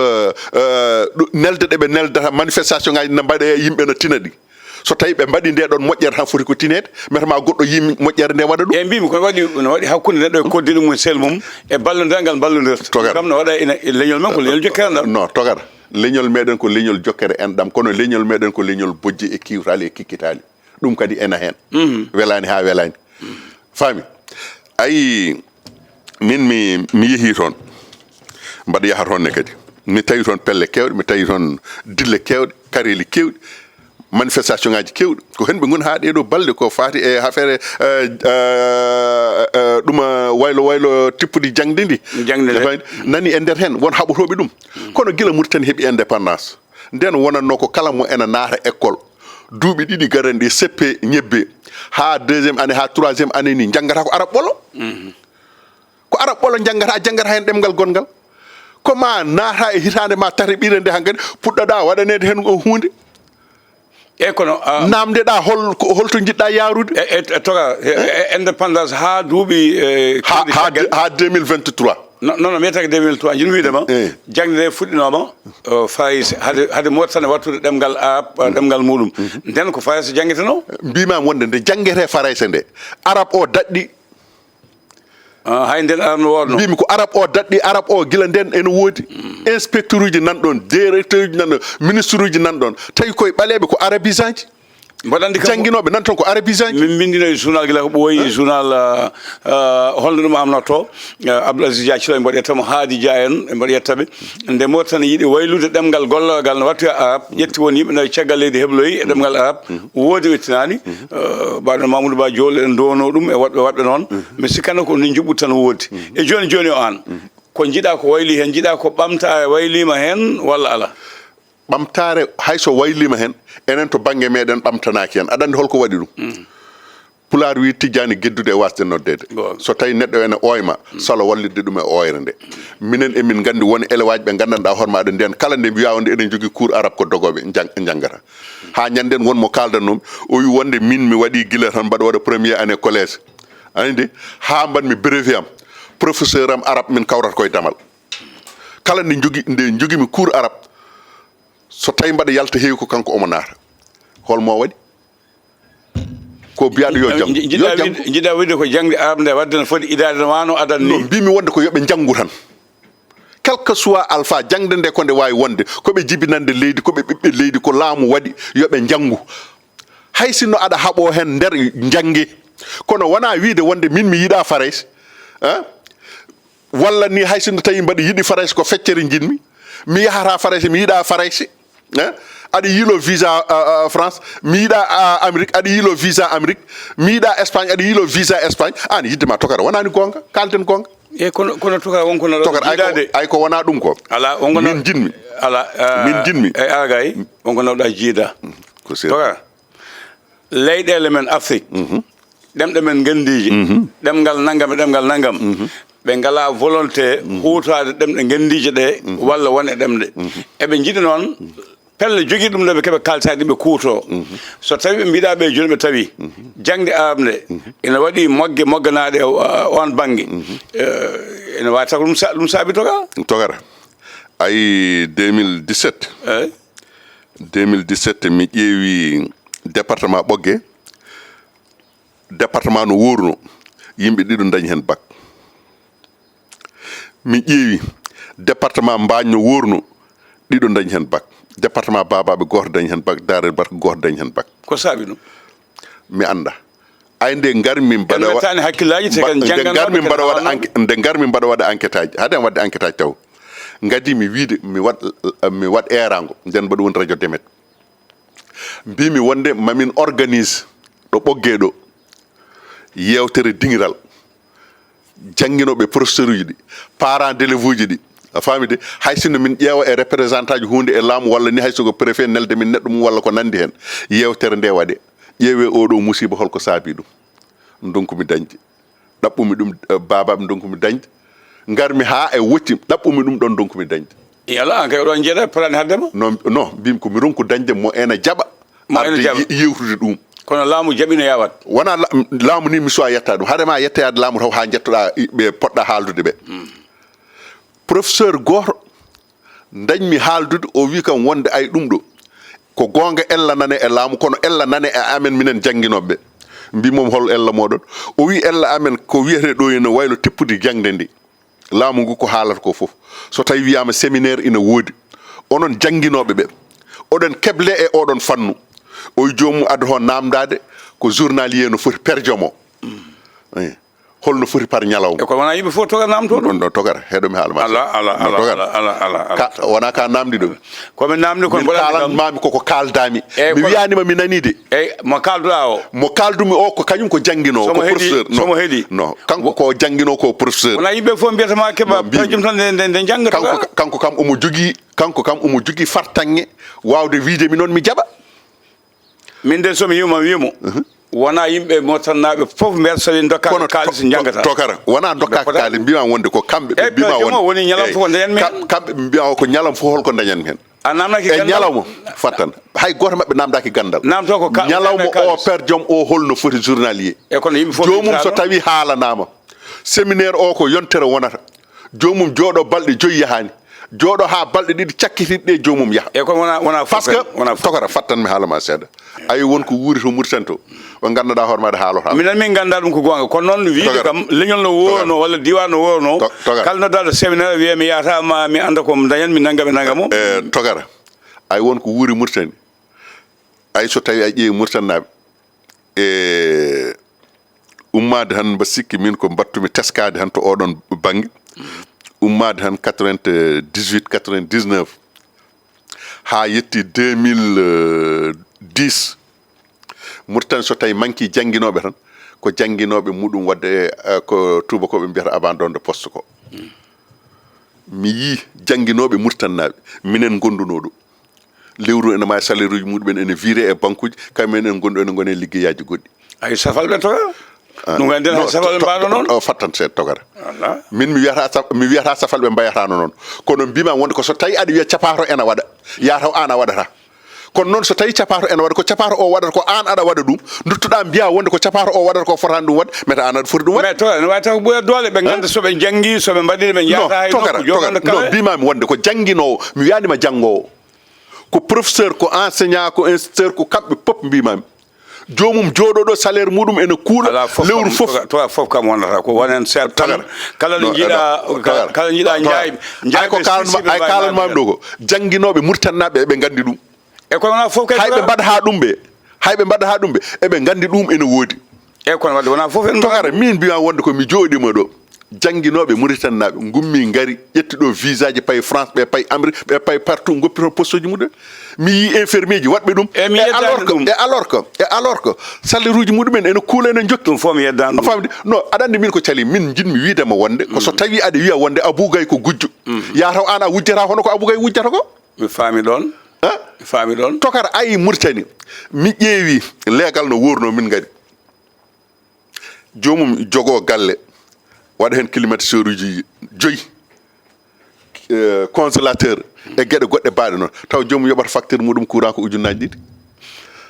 eh, ɗu-, nelde ɗe ɓe neldata manifestation ngaji na mbaɗe, yimɓe no tina ɗi. So tawi ɓe mbaɗi nde ɗon moƴƴere tan foti ko tineede, mete ma goɗɗo yii moƴƴere nde waɗa ɗum. Eyyi, mbimi ko waɗi, no waɗi hakkunde neɗɗo e koddiɗo mum, sel mum, e ballondiral ngal mballondirta. Togara. Kam no waɗa ina, e leñol men ko leñol jokkere enɗam. No, togara. Leñol meɗen ko leñol jokkere enɗam, kono leñol meɗen ko leñol bojji e kiwtali e kikkitali. Ɗum kadi ena heen. Welaani haa welaani. Faami? Ayi, min mi, mi yehii toon. Mbaɗa yaha toon ne kadi. Mi tawi toon pelle keewɗe, mi tawi toon dille keewɗe, kareeli keewɗi, manifestation ngaji keewɗi. Ko heen ɓe ngoni haa ɗee ɗoo balɗe ko faati e affaire, eh, eh, eh, ɗum, eh, waylo, waylo tippudi jaŋde ndi. Jaŋde nde. Nani e nder heen, won haɓotooɓe ɗum. Kono gila Mauritanie heɓi indépendance, nden wonatno ko kala mo ena naata école, duuɓi ɗiɗi garanɗi, C P ñebbe, haa deuxième année, haa troisième année ni, janngata ko arab ɓolo. Ko arab ɓolo janngata, a janngata heen ɗemngal gonngal. Ko ma naata e hitaande ma tataɓire nde hankadi, puɗɗoɗa waɗaneede heen o huunde. Eyyi, kono, ah, Naamndeɗa hol, ko, holto njiɗɗa yaarude? E, e, e toga, e, e, indépendance haa duuɓi, e, Ha, keewɗi ha, caggal. Ha deux mille vingt-trois. Non, non, non, mi yetta ko deux mille trois, jin wiide ma, Eh. jaŋde nde fuɗɗinooma, eh, Farayse, hade, hade Mauritanie wattude ɗemngal arab, eh, ɗemngal muɗum. Nden ko Farayse janngeteno? Mbimami wonde nde janngete Farayse nde, arab o daɗɗi. Ah, hay nden arab no wonno? Mbimi ko arab o daɗɗi, arab o gila nden ene woodi. Inspecteur uji nan ɗon, directeur uji nan ɗon, ministre uji nan ɗon. Tawi koye ɓaleeɓe ko arabisant ji. Mboɗo anndi kam Jannginooɓe nan toon ko arabisant ji. Min mbinndino e journal gila ko ɓooyi, journal, ah, ah, holno ɗum amnorto? Ah, Abdoul Aziz Dia Thioune, mboɗo ƴetta mo, Hadi Dia en, mboɗo ƴetta ɓe. Nde Mauritanie yiɗi waylude ɗemngal gollal ngal no wattu e arab, ƴetti won yimɓe nayo caggal leydi hebloyi e ɗemngal arab, woodi o ittinaani, ah, mbaɗo Mamoudou Ba Diol en ndono ɗum e woɗɓe, woɗɓe noon. Mi sikkanno ko ni njuɓɓudi tan woodi. E jooni jooni o aan, ko njiɗa ko wayli heen, njiɗa ko ɓamta wayliima heen walla alaa? Ɓamtaare, hay so wayliima heen, enen to bannge meɗen ɓamtanaaki heen. Aɗa anndi holko waɗi ɗum? Pulaar wi tijjaani geddude e waasde noddeede. Goonga. So tawi neɗɗo ene ooyma, salo wallitde ɗum e ooyre nde. Minen emin nganndi won élève aji ɓe nganndanɗaa hoore maɗa nden, kala nde mbiya wonde eɗen jogii cours arabe ko dogooɓe njang-, njanngata. Haa ñanden won mo kaaldannomi, o wi wonde min mi waɗi gila tan mbaɗa waɗa première année collège. Aɗa anndi? Haa mbaɗmi brevet am, professeur am arabe min kawrata koye damal. Kala nde jogi, nde jogimi cours arabe, so tawi mbaɗa yalta heewi ko kanko omo naata. Hol mo waɗi? Ko biyaɗo yo janngu. Nji-, njiɗa Yo janngu. Wiide, njiɗa wiide ko jaŋde arab nde waɗde no foti idaade no wano adan ni? No, mbimi wonde ko yoɓe njanngu tan. Quel que soit alpha, jaŋde nde ko nde waawi wonde, ko ɓe jibinande leydi, ko ɓe ɓiɓɓe leydi, ko laamu waɗi, yoɓe njanngu. Hay sinno aɗa haɓo heen nder njannge. Kono wona wiide wonde min mi yiɗa Farayse, hein? Walla ni hay sinno tawi mbaɗa yiɗi Farayse ko feccere njiɗmi, mi yahata Farayse, mi yiɗa Farayse, hein? Aɗa yiilo visa, ah, ah, France, mi yiɗa, ah, Amérique, aɗa yiilo visa Amérique, mi yiɗa Espagne, aɗa yiilo visa Espagne. An yidde ma tokara, wonani gonga, kalden gonga. E kono, kono tokara, won ko nawɗa tokara, ay ko, jiidaade. Ay ko wona ɗum ko. Ala, won ko min naw- jinmi. Ala, ah, min jinmi. E algay, won ko nawɗa jiida. Ko sir. Tokara. Leyɗeele men Afrique, ɗemɗe men ngenndiije, ɗemngal nanngam e ɗemngal nanngam, ɓe ngalaa volonté huutoraade ɗemɗe ngenndiije ɗe walla won e ɗemɗe. Eɓe njiɗi noon pelle jogiiɗe ɗum ɗo ɓe keɓa kaaltaaɗi ɓe kuuto. So tawii ɓe mbiɗa ɓe jooni ɓe tawi jaŋde arab nde ina waɗi mogge mogganaaɗe o, oon bannge, eh, ina waawi taw ko ɗum sa-, ɗum saabi toga? Togara. Ay deux mille dix-sept. Eey. Deux mille dix-sept mi ƴeewi département Ɓoggee. Département no wuurno, yimɓe ɗiɗo dañi heen bac. Mi ƴeewi département Mbaañ no wuurno, ɗiɗo dañi heen bac. Département Baabaaɓe gooto dañi heen bac, Daara Barka gooto dañi heen bac. Ko saabi ɗum? Mi annda. Ay nde ngar min mbaɗa wa- mettaani hakkillaaji te mba- kan nde ngar min mbaɗa waɗa enquête, nde ngar min mbaɗa waɗa enquête aji, haden waɗde enquête aji taw. Ngadi mi wiide mi waɗ, mi waɗ eeraango, nden mbaɗa woni radio Demet. Mbimi wonde mamin organise ɗo Ɓoggee ɗo yeewtere dingiral, jannginooɓe, professeur uji ɗi, parents d'élèves uji ɗi, a faami de, hay sinno min ƴeewa e représentant ji huunde e laamu walla ni hay so ko préfet nelde min neɗɗo mum walla ko nanndi heen, yeewtere nde waɗe, ƴeewe oo ɗo musiiba holko saabi ɗum, ndonku mi dañde. Ɗaɓɓumi ɗum, eh, baabaaɓe ndonku mi dañde. Ngarmi haa e wocci, ɗaɓɓumi ɗum ɗon ndonku mi dañde. E alaa, an kay oɗon njeeɗa, palaani haddema? Non, non, mbimi ko mi ronku dañde mo ena jaɓa. Mo ena arde jaɓa. Ye-, yewtude ɗum. Kono laamu jaɓino yawat? Wona la-, laamu ni mi suwa yetta ɗum. Haɗema yettoyaade laamu taw haa njettoɗa i-, ɓe poɗɗa haaldude ɓe. Professeur gooto dañmi haaldude, o wi kam wonde ay ɗum ɗo ko goonga, ella nane e laamu, kono ella nane e amen minen jannginooɓe ɓe. Mbimom hol ella moɗon? O wi ella amen ko wiyetee ɗo ene waylo teppude jaŋde nde. Laamu ngu ko haalata ko fof, so tawi wiyama séminaire ina woodi, onon jannginooɓe ɓe, oɗon keble e oɗon fannu. O wi joomum adda toon namdade ko journalier no foti, per diem o. Eh. Holno foti par ñalawma? E ko wona yimɓe fof toga namto ɗum? Ɗum ɗo togata, heɗo mi haala ma. Ala, ala, ala, ala, ala, ala, ala. Ka, wona ka namdi ɗum. Ko mi namdi kon. Min mboɗa anndi kalan kam. Mami koko kaldami. Eyi, mi kono wiyanima mi nani de. Eyi, mo kalduɗa o? Mo kaldumi o ko kañum ko jannginoowo, ko professeur. Somo heɗi, somo heɗi. Non, kanko ko jannginoowo, ko professeur. Wona yimɓe fof mbiyata ma keɓa per diem tan nde, nde, nde janngatata. Kanko, kanko kam omo jogii, kanko kam omo jogii fartaŋŋe waawde wiide mi noon mi jaɓa. Min de, so mi wiima, wiimo, wona yimɓe Mauritanie naaɓe fof mbeeto so ɓe ndokka kaalis njanngata. Tokara, wona ndokka kaalis, mbima wonde ko kamɓe ɓe mbima wonde. Woni ñalawma fof ko dañanmi heen. Kamɓe ɓe mbima ko ñalawma fof holko dañanmi heen. A namnaki e gandal? Ñalawma, fattan. Hay gooto maɓɓe namdaki gandal. Namto ko ka-, ñalawma o, per diem o holno foti journalier. E kono yimɓe fof joomum so tawi haalanama. Séminaire o ko yontere wonata. Joomum jooɗo balɗe joyi yahani. Jooɗo haa balɗe ɗiɗi cakkitiiɗe ɗe joomum yaha. E kono wona, wona fof. Parce que, wona fof. Tokara, fattan mi haala ma seeɗa. Ayi won ko wuuri to Mauritanie to. Ɓe ngannduɗaa hoore maɗa haalota. Minen min ngannda ɗum ko goonga. Kono noon wiide kam leñol no woorno walla diiwaan no woorno. To-, togara. Kala noddaɗo séminaire wiye mi yahata ma mi annda ko dañan mi nangam e nangam o. E, togara. Ayi won ko wuuri Mauritanie. Ay so tawi a ƴeewi Mauritanie naaɓe. E, ummaade tan mba sikki min ko mbattumi teskaade tan to oɗon bannge. Ummaade tan quatre-vingt-dix-huit, quatre-vingt-dix-neuf. Haa yetti deux mille dix. Mauritanie so tawi manki jannginooɓe tan, ko jannginooɓe muɗum waɗde, eh, ko tuubakooɓe mbiyata abandon de poste ko. Mi yii jannginooɓe Mauritanie naaɓe, minen ngondunoo ɗo. Lewru ene ma e salaire uji muɗumen ene viré e banque uji, kamɓe en ene ngondi, ene ngoni e liggeyaaji goɗɗi. Ay safal ɓe toga? Ah, ɗum gandi no, safal ɓe to-, mbaɗa to-, noon? O fattan seeɗa togata. Min mi wiyata saf-, mi wiyata safal ɓe mbayatano noon. Kono mbima wonde ko so tawi aɗa wiya capato ene waɗa, ya taw an a waɗata. Kono noon so tawi capato ene waɗa, ko capato o waɗata ko an aɗa waɗa ɗum, duttoɗa mbiya wonde ko capato o waɗata ko fotani ɗum waɗde, meta an aɗa foti ɗum waɗde. Mais togara, ne wawi taw ko ɓuura doole, ɓe ganda so ɓe janngi, so ɓe mbaɗiri ɓe jahata hay nokku, joɗoɗo kala. Non, mbimami wonde ko jannginoowo, mi wiyanima janngowo. Ko professeur, ko enseignant, ko instituteur, ko kamɓe pop mbimami. Joomum jooɗoɗo salaire muɗum ene kuuɗa lewru fof. Ala fof kam, toga, toga fof kam wonata ko wonen seeɗa tan. Togara. Kala ɗo jiiɗa, kala ɗo jiiɗa njaay, njaay. Ay ko kalan ma, ay kalan mami ɗo ko jannginooɓe Mauritanie naaɓe eɓe nganndi ɗum. E kono wona fof kay. Hay ɓe mbaɗa haa ɗum ɓe, hay ɓe mbaɗa haa ɗum ɓe, eɓe nganndi ɗum ene woodi. E kono wadde wona fof en togara, min mbiya wonde ko mi jooɗima ɗo. jannginooɓe Mauritanie naaɓe ngummi ngari, ƴetti ɗo visa ji, payi France, ɓe payi Amérique, ɓe payi partout, ngoppi toon poste uji muɗum. Mi yii infirmier ji waɗɓe ɗum. E mi E yeddaani alors que, ɗum. E alors que, e alors que, salaire uji muɗumen ene kuula, ene njokki. Ɗum fof mi yeddaani ɗum. A faamdi? No, aɗa anndi min ko cali, min njiɗmi wiide ma wonde, ko so tawi aɗa wiya wonde Abou Gaye ko gujjo. Ya taw aan a wujjata hono ko Abou Gaye wujjata ko? Mi faami ɗoon. Hein? Mi faami ɗoon. Tokar ayi Mauritanie, mi ƴeewi leegal no wuurno min ngari. Joomum jogoo galle, waɗa heen climatiseur uji joyi, eh, congélateur e geɗe goɗɗe baaɗe noon. Taw joomum yoɓata facture muɗum courant ko ujunnaaji ɗiɗi.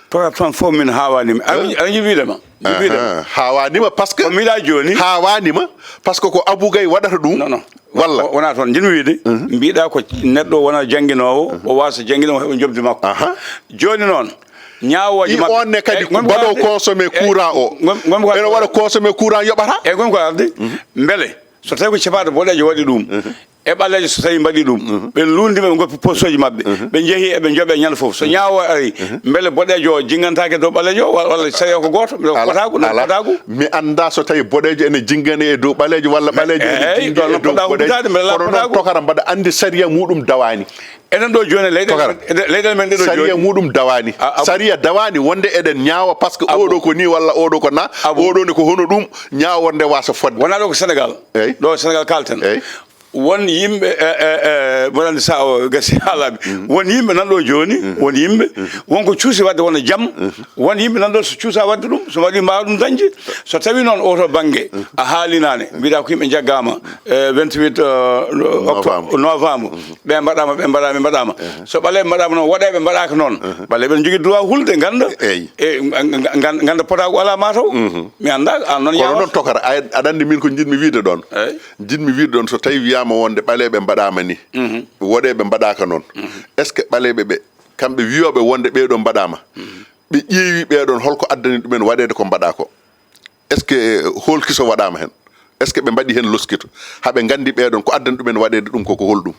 Tokar tan fof min haawaani mi. Aɗa, aɗa yiɗi wiide ma? Mi wiide ma. Aha, haawaani ma parce que Ko mbiɗa jooni. Haawaani ma parce que ko Abou Gaye waɗata ɗum. Non, non. Walla? Wo-, wonaa toon. Njiɗmi wiide, mbiɗa ko neɗɗo wona jannginoowo, o waasa jannginoowo, heɓa njoɓdi makko. Aha. Jooni noon, ñaawooje I maɓɓe. On ne kadi Eh, ko ngonmi baɗo ko arde. Consommé Eh, courant o. Ngon-, ngonmi ko arde. Ene waɗa consommé courant yoɓata? Eh, ngonmi ko arde. Mbele, so tawi ko cepaade boɗeejo waɗi ɗum, e ɓaleejo so tawi mbaɗi ɗum, ɓe luundi ɓe, ɓe ngoppi poste uji maɓɓe, ɓe njehi eɓe njoɓe ñande fof. So ñaawo ari, mbele boɗeejo o jinngantake dow ɓaleejo o, walla, walla sariya ko gooto, mbele ko Ala, potaagu, mbele ala. Potaagu? Mi annda so tawi boɗeejo ene jinngane e dow ɓaleejo, walla ɓaleejo ene Eey, jinngane ɗon e no dow poɗɗa boɗeejo. Humpitaade, mbele alaa Kono noon potaagu. Tokara mbaɗa anndi sariya muɗum dawaani. Enen ɗo jooni e leyɗe, Tokara. E leyɗe men ɗe ɗo Sariya jooni. Muɗum dawaani. A, a, Sariya dawaani wonde eɗen ñaawa parce que Abu. Oɗo ko ni walla oɗo ko na, Abu. Oɗo ne ko hono ɗum, ñaawa wonde waasa fodde. Wonaa ɗo ko Senegal. Eey. Ɗo Senegal kalten. Eey. Won yimɓe, e, e, e, mboɗo anndi sa o gasi haalaaɓe. Won yimɓe nan ɗo jooni, won yimɓe, won ko cuusi waɗde wona jam, won yimɓe nan ɗo so cuusa waɗde ɗum, so waɗi mbaawa ɗum dañde. So tawi noon oto bannge, a haalinaane, mbiɗa ko yimɓe njaggaama, e, vingt-huit, e, octobre, Novembre. Novembre, ɓe mbaɗaama, ɓe mbaɗaama, ɓe mbaɗaama. So ɓaleeɓe mbaɗaama noon, woɗeeɓe mbaɗaaka noon, ɓaleeɓe ne njogii droit hulde, ngannda, Eey. E, nga-, nga-, ngannda potaagu alaa maa taw. Mi annda, an noon Kono ñaawa. Noon Tokara, ay-, aɗa anndi min ko njiɗmi wiide ɗoon. Eey. Njiɗmi wiide ɗoon, so tawi wiyaama wonde ɓaleeɓe mbaɗaama ni, woɗeeɓe mbaɗaaka noon. Est-ce que ɓaleeɓe ɓe, kamɓe wiyooɓe wonde ɓee ɗoo mbaɗaama, ɓe ƴeewi ɓee ɗoon holko addani ɗumen waɗeede ko mbaɗaa ko? Est-ce que, eh, hoolkiso waɗaama heen? Est-ce que ɓe mbaɗi heen loskito? Haa ɓe nganndi ɓee ɗoon ko addani ɗumen waɗeede ɗum ko, ko holɗum?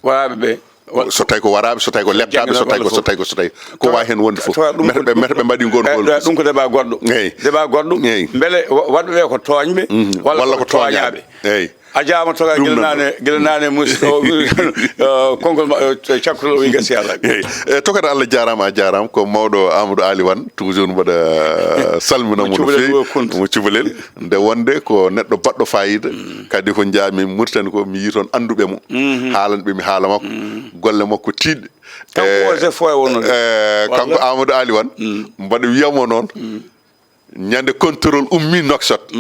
Waɗaaɓe ɓe, wa-, So tawi ko waraaɓe, so tawi ko leptaaɓe, so tawi ko, so tawi ko, so tawi ko waawi heen wonde fof. Tawa ɗum Mete ko, ɓe, mete ɓe mbaɗi ngoon eh, hoolkiso. Ɗum ko débat goɗɗo. Eey. Débat goɗɗo. Eey. Mbele wa-, waɗɓe ɓe ko tooñɓe, walla ko tooñaaɓe? Eey. A jaaraama Tokara. Ɗum gila nan naane, gila naane mus-, o, o, konngol ma-, o, cakkol o wi gasi alaa. Eey. E, Tokara, Allah jaaraama, a jaaraama. Ko mawɗo Amadou Aly Wane, toujours mbaɗa salmina mo no feewi. Mo Cubalel. Mo Cubalel. Nde wonde ko neɗɗo baɗɗo faayiida. Kadi ko njaami Mauritanie ko, mi yii toon annduɓe mo. Haalanɓe mi haala makko. Golle makko tiiɗɗe. Kanko E, o chef foyer wonno de. E, kanko Walla? Amadou Aly Wane. Mbaɗa wiya mo noon. Ñande contrôle ummi Nouakchott.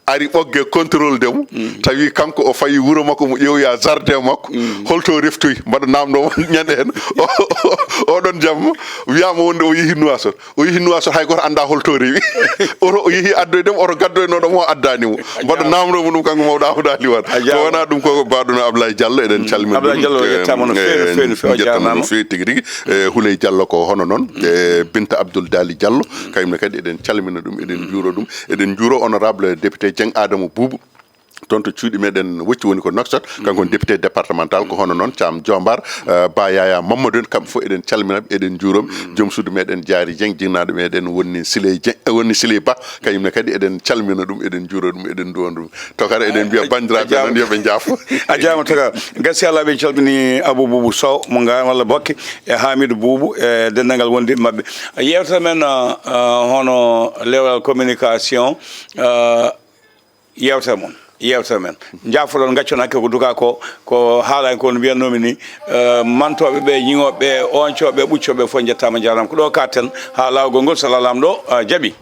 Ari Ɓoggee contrôle de mo. Tawi kanko o fayi wuro makko, mo ƴeewoya jardin makko. Holto reftoyi? Mbaɗa namndo mo ñande heen. O, o, oɗon jamma wiyaama wonde o yehi Nouakchott. O yehi Nouakchott, hay gooto annda holto rewi. Oto o yehi addoyde mo, oto gaddoynooɗo mo o addaani mo. Mbaɗa namndo mo ɗum kanko mawɗo Amadou Aly Wane. A jaaraama. Ko wonaa ɗum ko mbaɗuno Ablaye Diallo, eɗen calmina Ablaye ɗum. Diallo yettaama no feewi, no feewi, no feewi, a Njettanno jaaraama. No feewi tigi rigi. E, Houleye Diallo ko hono noon. E, Binta Abdoul Dali Diallo, kañum ne kadi eɗen calmina ɗum, eɗen njuuro ɗum. Eɗen njuuro honorable député Dieng Adama Boubou. Toon to cuuɗi meɗen Wocci woni ko Nouakchott, kanko woni député départemental, ko hono noon Thiam Diombar, eh, Ba Yaya Mamadou en, kamɓe fof eɗen calmina ɓe, eɗen njuuro ɓe. Joom suudu meɗen Diary Dieng, jinnaɗo meɗen woni Siley Dieng, eh, woni Siley Ba, kañum ne kadi eɗen calmina ɗum, eɗen njuuro ɗum, eɗen nduwona ɗum. Tokara eɗen mbiya bandiraɓe noon yo ɓe njaafo. A jaaraama Tokara. Gasi Allah ɓe calmini Abou Boubou Sow mo Ngaan walla Bokke e Hamidou Boubou e denndangal wondiɓe maɓɓe. Yeewtere men, eh, eh, hono lewal communication, eh, Yeewtere mon, yeewtere men. Njaafoɗon, ngaccon hakke ko duka ko, ko haalaani ko no mbiyatnoomi ni. Eh, mantooɓe ɓe, ñiŋooɓe ɓe, ooñcooɓe ɓe, ɓuccooɓe ɓe fof njettaama, njaaraama. Ko ɗo kaaɗten haa laawol ngol, so Laamɗo, eh, jaɓi.